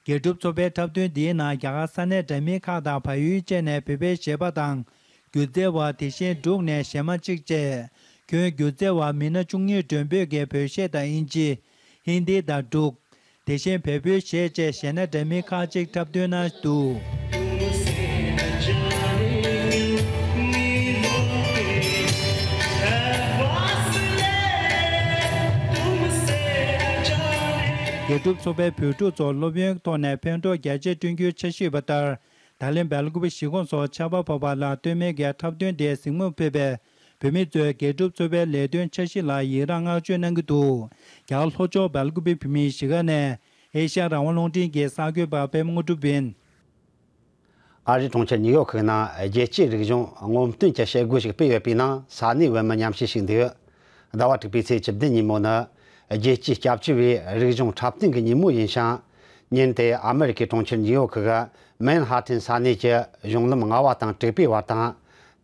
དགེ་སྒྲུབ་ཚོགས་པའི་འཁྲབ་སྟོན་འདིའི་ནང་རྒྱ་གར་ས་གནས་འདྲ་མིན་ཁག་དང་བལ་ཡུལ་བཅས་ནས་བོད་པའི་གཞས་པ་དང་། སྒྱུ་རྩལ་བ། དེ་བཞིན་འབྲུག་ནས་གཞས་མ་གཅིག་བཅས། ཁྱོན་སྒྱུ་རྩལ་བ་མི་སྣ་བཅུ་གཉིས་མགྲོན་འབོད་ཀྱིས་བོད་གཞས་དང་དབྱིན་ཇི། ཧིན་དི་དང་འབྲུག་དེ་བཞིན་བལ་པོའི་གཞས་བཅས་གཞས་སྣ་འདྲ་མིན་ཁག་ཅིག་འཁྲབ་སྟོན་གནང་འདུག་དགེ་སྒྲུབ་ཚོགས་པའི་བོད་ཕྲུག་ཚོར་སློབ་ཡོན་ཐོག་ནས་ཕན་ཐོགས་རྒྱ་ཆེ་བསྐྲུན་རྒྱུའི་འཆར་གཞི་ཡོད་པ་ལྟར། ད་ལན་སྦེལ་ཀོབ་གཞིས་ཁོངས་སུ་ཕྱག་དཔར་བབས་པ་ལ་ལྟོས་མེད་ཀྱི་འཁྲབ་སྟོན་དེར་གཟིགས་མོ་ཕེབས་པའི་བོད་མི་ཚོས་དགེ་སྒྲུབ་ཚོགས་པའི་ལས་དོན་འཆར་གཞི་ལ་ཡི་རངས་བསྔགས་བརྗོད་གནང་གི་འདུག་རྒྱ་གར་ལྷོ་ཕྱོགས་སྦེལ་ཀོབ་བོད་མིའི་གཞིས་ཀ་ནས་ཨེ་ཤ་ཡ་རང་དབང་རླུང་འཕྲིན་གྱི་གསར་འགོད་པ་པད་མ་དངོས་གྲུབ་ཡིན། ཨ་རིའི་གྲོང་ཁྱེར་ཉིའུ་ཡོག་གི་ནང་རྒྱལ་སྤྱིའི་རིག་གཞུང་སྔོན་བསྟོན་གྱི་བྱེད་སྒོ་ཞིག་སྤེལ་ཡོད་པའི་ནང་ས་གནས་བོད་མི་མཉམ་ཞུགས་ཤིག་འདུག་ཟླ་བ་དྲུག་པའི་ཚེས་བཅུ་བདུན་ཉིན་མོ་ནི་རྒྱལ་སྤྱིའི་སྐྱབས་བཅོལ་བའི་རིག་གཞུང་འཁྲབ་སྟོན་གྱི་ཉིན་མོ་ཡིན་ཞིང་། ཉིན་དེ་ཨ་མེ་རི་ཁའི་གྲོང་ཁྱེར་ཉིའུ་ཡོག་གི་མན་ཧ་ཐན་ས་གནས་ཀྱི་གཞུང་ལམ་ལྔ་བ་དང་དྲུག་པའི་བར་དང་།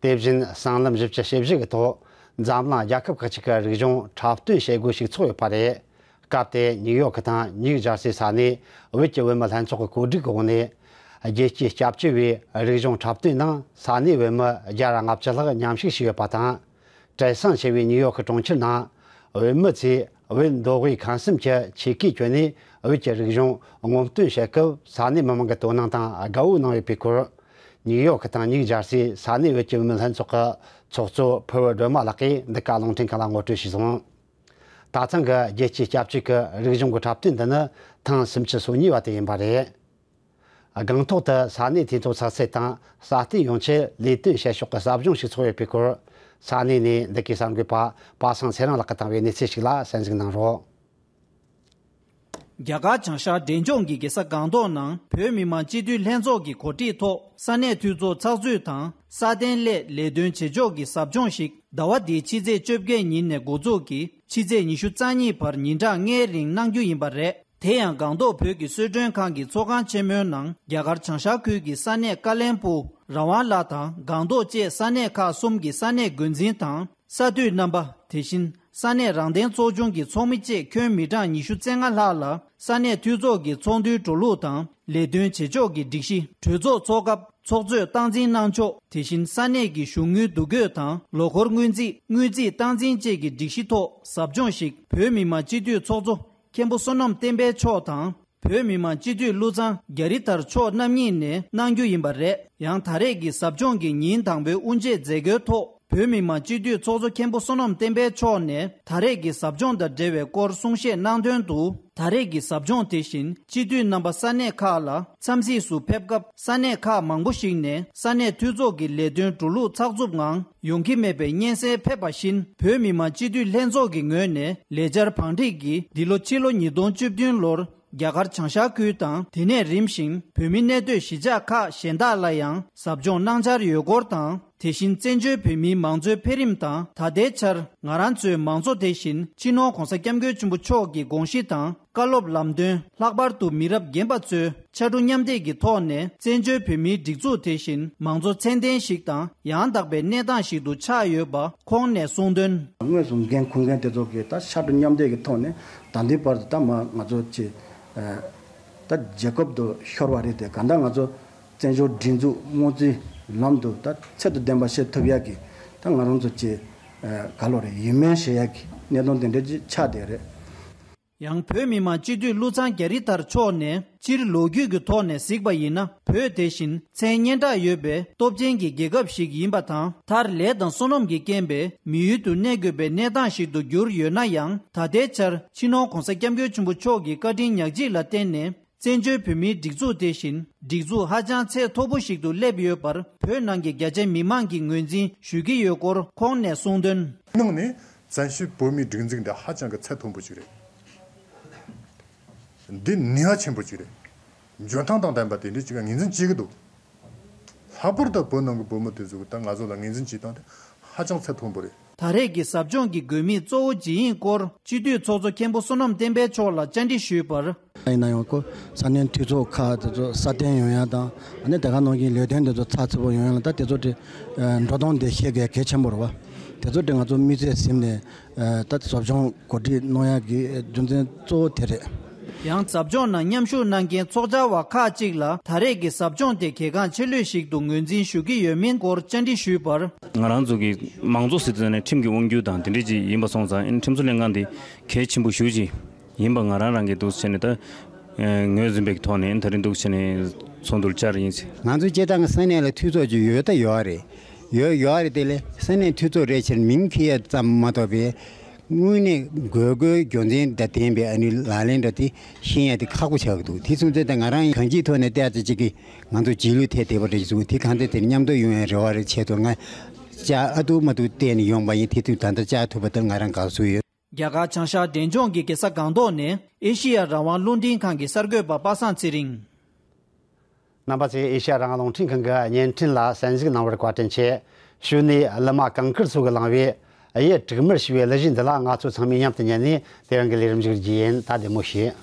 དེ་བཞིན་སྲང་ལམ་བཞི་བཅུ་ཞེ་བཞི་གི་ཐོག་འཛམ་གླིང་རྒྱལ་ཁབ་ཁག་ཅིག་གི་རིག་གཞུང་འཁྲབ་སྟོན་བྱེད་སྒོ་ཞིག་ཚོགས་ཡོད་པ་རེད། སྐབས་དེར་ཉིའུ་ཡོག་གི་དང་ཉིའུ་ཇར་སི་ས་གནས་བོད་ཀྱི་བུད་མེད་ལྷན་ཚོགས་ཀྱི་གོ་སྒྲིག་གི་འོག་ནས། རྒྱལ་སྤྱིའི་སྐྱབས་བཅོལ་བའི་རིག་གཞུང་འཁྲབ་སྟོན་ནང་ས་གནས་བུད་མེད་བརྒྱ་དང་ལྔ་བཅུ་ལྷག་མཉམ་ཞུགས་བྱས་ཡོད་པ་དང་། བྲེལ་ཟིང་ཆེ་བའི་ཉིའུ་ཡོག་གི་གྲོང་ཁྱེར་ནང་། བུད་མེད་ཚོས་བོད་མདོ་དབུས་ཁམས་གསུམ་གྱི་ཆས་གོས་གྱོན་ནས་བོད་ཀྱི་རིག་གཞུང་སྔོན་བསྟོན་བྱེད་སྐབས་ས་གནས་མི་མང་གིས་དོ་སྣང་དང་དགའ་བོ་གནང་ཡོད་པའི་སྐོར། ཉིའུ་ཡོག་གི་དང་ཉིའུ་ཇར་སིའི་ས་གནས་བོད་ཀྱི་བུད་མེད་ལྷན་ཚོགས་ཀྱི་ཚོགས་གཙོ་ཕུར་བུ་སྒྲོལ་མ་ལགས་ཀྱིས་འདི་ག་རླུང་འཕྲིན་ཁང་ལ་ངོ་སྤྲོད་ཞུས་སོང་། ད་ཐེངས་ཀྱི་རྒྱལ་སྤྱིའི་སྐྱབས་བཅོལ་གྱི་རིག་གཞུང་གི་འཁྲབ་སྟོན་འདི་ནི་ཐེངས་སུམ་ཅུ་སོ་གཉིས་པ་དེ་ཡིན་པ་རེད། སྒང་ཐོག་ཏུ་ས་གནས་དེའི་ཐོག་ཚགས་ཚུད་དང་སྲ་བརྟན་ཡོང་ཆེད་ལས་དོན་བྱེད་ཕྱོགས་ཀྱི་ཟབ་སྦྱོང་ཞིག་ཚོགས་ཡོད་པའི་སྐོར། ས་གནས་ནས་འདི་གའི་གསར་འགོད་པ་པ་སངས་ཚེ་རིང་ལགས་ཀྱིས་བཏང་བའི་གནས་ཚུལ་ཞིག་ལ་གསན་གཟིགས་གནང་རོགས། རྒྱ་གར་བྱང་ཤར་འབྲས་ལྗོངས་ཀྱི་རྒྱལ་ས་སྒང་ཏོག་ནང་བོད་མི་མང་སྤྱི་འཐུས་ལྷན་ཚོགས་ཀྱི་གོ་སྒྲིག་ཐོག་ས་གནས་འཐུས་ཚོགས་ཚགས་ཚུད་དང་སྲ་བརྟན་སླད་ལས་དོན་བྱེད་ཕྱོགས་ཀྱི་ཟབ་སྦྱོང་ཞིག་ཟླ་བ་འདིའི་ཕྱི་ཚེས་བཅོ་བརྒྱད་ཉིན་ནས་འགོ་འཛུགས་ཀྱིས་ཕྱི་ཚེས་ཉི་ཤུ་རྩ་གཉིས་བར་ཉིན་གྲངས་ལྔའི་རིང་གནང་རྒྱུ་ཡིན་པ་རེད། དེ་ཡང་སྒང་ཏོག་བོད་ཀྱི་གསོལ་མགྲོན་ཁང་གི་ཚོགས་ཁང་ཆེན་མོའི་ནང་རྒྱ་གར་བྱང་ཤར་ཁུལ་གྱི་ས་གནས་ཀ་ལན་སྦུག་ར་ཝང་ལ་དང་སྒང་ཏོག་བཅས་ས་གནས་ཁག་གསུམ་གྱི་ས་གནས་འགོ་འཛིན་དང་། ས་འཐུས་རྣམ་པ། དེ་བཞིན་ས་གནས་རང་བདེན་ཚོགས་ཆུང་གི་ཚོགས་མི་བཅས་ཁྱོན་མི་གྲངས་ཉི་ཤུ་རྩ་ལྔ་ལྷག་ལ་ས་གནས་འཐུས་ཚོགས་ཀྱི་ཚོགས་འདུའི་འགྲོ་ལུགས་དང་ལས་དོན་བྱེད་ཕྱོགས་ཀྱི་སྒྲིག་གཞི། གྲོས་ཚོགས་འཚོགས་སྐབས་ཚོགས་གཙོས་སྟངས་འཛིན་གནང་ཕྱོགས། དེ་བཞིན་ས་གནས་ཀྱི་གཞུང་དངུལ་བསྡུ་སྐྱོད་དང་ལོ་འཁོར་སྔོན་རྩིས། དངུལ་རྩིས་སྟངས་འཛིན་བཅས་ཀྱི་སྒྲིག་གཞི་ཐོག་ཟབ་སྦྱོང་ཞིག་བོད་མི་མང་སྤྱི་འཐུས་ཚོགས་གཙོ་མཁན་པོ་བསོད་ནམས་བསྟན་འཕེལ་མཆོག་དང་། བོད་མི་མང་སྤྱི་འཐུས་བློ་བཟང་རྒྱ་རི་ཐར་མཆོག་རྣམ་གཉིས་ནས་གནང་རྒྱུ་ཡིན་པ་རེད། ཡང་ད་རེས་ཀྱི་ཟབ་སྦྱོང་གི་ཉིན་དང་པོའི་དབུ་འབྱེད་མཛད་སྒོའི་ཐོག་བོད་མི་མང་སྤྱི་འཐུས་ཚོགས་གཙོ་མཁན་པོ་བསོད་ནམས་བསྟན་འཕེལ་མཆོག་ནས་ད་རེས་ཀྱི་ཟབ་སྦྱོང་དང་འབྲེལ་བའི་སྐོར་གསུང་བཤད་གནང་དོན་དུ། ད་རེས་ཀྱི་ཟབ་སྦྱོང་དེ་བཞིན་སྤྱི་འཐུས་རྣམ་པ་ས་གནས་ཁག་ལ་འཚམས་གཟིགས་སུ་ཕེབས་སྐབས་ས་གནས་ཁག་མང་པོ་ཞིག་ནས་ས་གནས་འཐུས་ཚོགས་ཀྱི་ལས་དོན་འགྲོ་ལུགས་ཚགས་ཚུད་ངང་ཡོང་གི་མེད་པའི་སྙན་སེང་ཕེབས་པ་བཞིན། བོད་མི་མང་སྤྱི་འཐུས་ལྷན་ཚོགས་ཀྱི་ངོས་ནས་ལས་འཆར་བང་སྒྲིག་གིས་འདི་ལོ་ཕྱི་ལོ་ཉིས་སྟོང་བཅུ་བདུན་ལོར་རྒྱ་གར་བྱང་ཤར་ཁུལ་དང་དེ་ནས་རིམ་བཞིན་བོད་མི་གནས་སྡོད་གཞིས་ཆགས་ཁག་གཞན་དག་ལ་ཡང་ཟབ་སྦྱོང་གནང་འཆར་ཡོད་སྐོར་དང་། དེ་བཞིན་བཙན་བྱོལ་བོད་མིའི་མང་གཙོའི་འཕེལ་རིམ་དང་ད་ལྟའི་ཆར་ང་རང་ཚོའི་མང་གཙོ་དེ་བཞིན་སྤྱི་ནོར་༧གོང་ས་༧སྐྱབས་མགོན་ཆེན་པོ་མཆོག་གི་དགོངས་གཞི་དང་བཀའ་སློབ་ལམ་སྟོན། ལྷག་པར་དུ་མི་རབས་རྒན་པ་ཚོའི་ཕྱར་གྲུ་མཉམ་འདེགས་ཀྱི་ཐོག་ནས་བཙན་བྱོལ་བོད་མིའི་སྒྲིག་འཛུགས་དེ་བཞིན་མང་གཙོ་ཚད་ལྡན་ཞིག་དང་ཡང་དག་པའི་གནས་སྟངས་ཤིག་ཏུ་ཆགས་ཡོད་པ་ཁོང་ནས་གསུངས་དོན། དངོས་སུ་འགན་འཁུར་མཁན་དེ་ཚོ་གིས་ད་ཕྱར་གྲུ་མཉམ་འདེགས་ཀྱི་ཐོག་ནས་ད་ལྟའི་བར་དུ་ད་མ་ང་ཚོ་ཅི། ད་རྒྱལ་ཁབ་ཏུ་ཤོར་བ་རེད་དེ། གང་ལྟར་ང་ཚོ་བཙན་བྱོལ་སྒྲིག་འཛུགས་སྔོན་རྩིས་ལམ་དུ་ད་ཚད་དང་ལྡན་པ་བྱེད་ཐུབ་ཡག་གི། ད་ང་རང་ཚོ་ཀྱི་ཨ་ག་ལོ་རེད། ཡིད་སྨོན་བྱེད་ཡག་གི་གནད་དོན་དེ་འདྲ་ཅིག་ཆགས་བསྡད་རེད། ཡང་བོད་མི་མང་སྤྱི་འཐུས་ཀླུ་ཚང་རྒྱ་རི་ཐར་མཆོག་ནས་སྤྱིར་ལོ་རྒྱུས་ཀྱི་ཐོག་ནས་གཟིགས་པ་ཡིན་ན། བོད་དེ་བཞིན་མཚན་སྙན་གྲགས་ཡོད་པའི་སྟོབས་ཆེན་གྱི་རྒྱལ་ཁབ་ཞིག་ཡིན་པ་དང་། མཐར་ལས་དང་བསོད་ནམས་ཀྱི་རྐྱེན་པས་མི་ཡུལ་དུ་གནས་དགོས་པའི་གནས་སྟངས་ཤིག་ཏུ་གྱུར་ཡོད་ན་ཡང་། ད་ལྟའི་ཆར་སྤྱི་ནོར་༧གོང་ས་༧སྐྱབས་མགོན་ཆེན་པོ་མཆོག་གི་བཀའ་དྲིན་ཉག་གཅིག་ལ་བརྟེན་ནས། བཙན་བྱོལ་བོད་མིའི་སྒྲིག་འཛུགས་དེ་བཞིན་སྒྲིག་འཛུགས་ཧ་ཅང་ཚད་མཐོ་པོ་ཞིག་ཏུ་སླེབས་ཡོད་པར་བོད་ནང་གི་རྒྱ་ཆེ་མི་མང་གིས་ངོས་འཛིན་ཞུ་གི་ཡོད་སྐོར་ཁོང་ནས་གསུངས་དོན། ནང་ནས་བཙན་བྱོལ་བོད་མིའི་སྒྲིག་འཛུགས་འདི་ཧ་ཅང་གི་ཚད་མཐོན་པོ་ཞིག་རེད། འདི་ནུས་པ་ཆེན་པོ་ཞིག་རེད། འཇོན་ཐང་དང་ལྡན་པ་དེ་འདྲ་ཅིག་ངོས་འཛིན་བྱེད་ཀྱི་འདུག་ལྷག་པར་དུ་བོད་ནང་གི་བོད་མི་དེ་ཚོ་གི་ད་ང་ཚོ་ལ་ངོས་འཛིན་བྱེད་སྟངས་དེ་ཧ་ཅང་ཚད་མཐོན་པོ་རེད། ད་རེས་ཀྱི་ཟབ་སྦྱོང་གི་དགོས་དམིགས་གཙོ་བོ་ཇི་ཡིན་སྐོར་སྤྱི་འཐུས་ཚོགས་གཙོ་མཁན་པོ་བསོད་ནམས་བསྟན་འཕེལ་མཆོག་ལ་བཅར་འདྲི་ཞུས་པར། ཡིན་ན་ཡང་ཁོ་ས་གནས་འཐུས་ཚོགས་ཁག་དེ་ཚོ་སྲ་བརྟན་ཡོང་ཡ་དང་། ཨ་ནི་དེ་ག་ནང་བཞིན་ལས་དོན་དེ་ཚོ་ཚགས་ཚུད་པོ་ཡོང་ཡ་ལ། ད་དེ་ཚོ་དེ་འགྲོ་སྟངས་དེ་ཤེས་དགོས་གལ་ཆེན་པོ་རེད་བ། དེ་ཚོ་དེ་ང་ཚོ་དམིགས་བསལ་ཟིན་ནས། ད་ཟབ་སྦྱོང་གོ་སྒྲིག་གནང་ཡག་གི་རྒྱུ་མཚན་གཙོ་བོ་དེ་རེད། ཡང་ཟབ་སྦྱོང་ནང་མཉམ་ཞུགས་གནང་མཁན་ཚོགས་བཅར་བ་ཁག་ཅིག་ལ་ད་རེས་ཀྱི་ཟབ་སྦྱོང་དེ་གལ་འགངས་ཆེ་ལོས་ཤིག་ཏུ་ངོས་འཛིན་ཞུ་གི་ཡོད་མིན་སྐོར་བཅར་འདྲི་ཞུས་པར། ང་རང་ཚོ་གི་མང་གཙོ་ཟེར་དུས་ནས་ཁྲིམས་ཀྱི་དབང་སྒྱུར་དང་དེ་འདྲས་ཅིག་ཡིན་པ་སོང་ཙང་། ཨ་ནི་ཁྲིམས་བཟོ་ལྷན་ཁང་འདི་གལ་ཆེན་པོ་ཞེ་ཅིག་ཡིན་པ་ང་རང་རང་གིས་འདུག་བྱས་ནས་ད་ངོས་འཛིན་པའི་ཐོག་ནས་ད་རིང་འདུག་བྱས་ནས་ཚོགས་འདུར་བཅར་ཡིན་ཟེར། ང་ཚོ་སྤྱིར་བཏང་གི་ས་གནས་ལ་འཐུས་ཚོགས་ཅིག་ཡོད་ད་ཡོད་རེད། ཡོད་ཡོད་རེད། དེ་ལས་ས་གནས་འཐུས་ཚོགས་རེད་ཕྱིར་མིང་འཁྱེར་ཡ་ཙམ་མ་གཏོགས་པའི་དངོས་གནས་དགོས་དགོས་རྒྱུ་མཚན་དང་ལྡན་པའི་ཨ་ནི་ལག་ལེན་འདྲ་དེ་ཤེས་ཡ་དེ་ཁག་པོ་ཆགས་ཀྱི་འདུག་དེ་སོང་ཙང་ད་ང་རང་གང་ཅིའི་ཐོག་ནས་བལྟས་ཙང་ཅིག་གི་ང་ཚོ་རྗེས་ལུས་ཐེབས་བསྡད་པ་རེད་ཅེས་གསུངས། དེ་གང་ལྟར་དེར་མཉམ་དུ་ཡོང་བའི་རེ་བ་རེ་ཆེད་དུ་ང་བཅར་ཨ་ཐུག་མ་ཐུག་བལྟས་ནས་ཡོང་པ་ཡིན། དེ་དུས་ད་ལྟ་བཅར་ཐུབ་པ་དེར་ང་རང་དགའ་བསུ་ཡོད། རྒྱ་གར་བྱང་ཤར་འབྲས་ལྗོངས་ཀྱི་རྒྱལ་ས་སྒང་ཏོག་ནས་ཨེ་ཤི་ཡ་རང་དབང་རླུང་འཕྲིན་ཁང་གི་གསར་འགོད་པ་པ་སངས་ཚེ་རིང་། རྣམ་པ་ཚོས་ཨེ་ཤི་ཡ་རང་དབང་རླུང་འཕྲིན་ཁང་གི་བརྙན་འཕྲིན་ལ་གསན་གཟིགས་གནང་བར་བཀའ་དྲིན་ཆེ། གཞུག་ནས་གླུ་མ་གངས་དཀར་མཚོ་གིས་བླངས་པའི་གཡུ་དྲུག་དམར་ཞེས་པའི་གླུ་གཞས་འདི་ལ་ང་ཚོ་ཚང་མས་མཉམ་དུ་ཉན་ནས་དེ་རིང་གི་ལས་རིམ་མཇུག་བསྒྲིལ་རྒྱུ་ཡིན། ད་བདེ་མོ་བྱོས།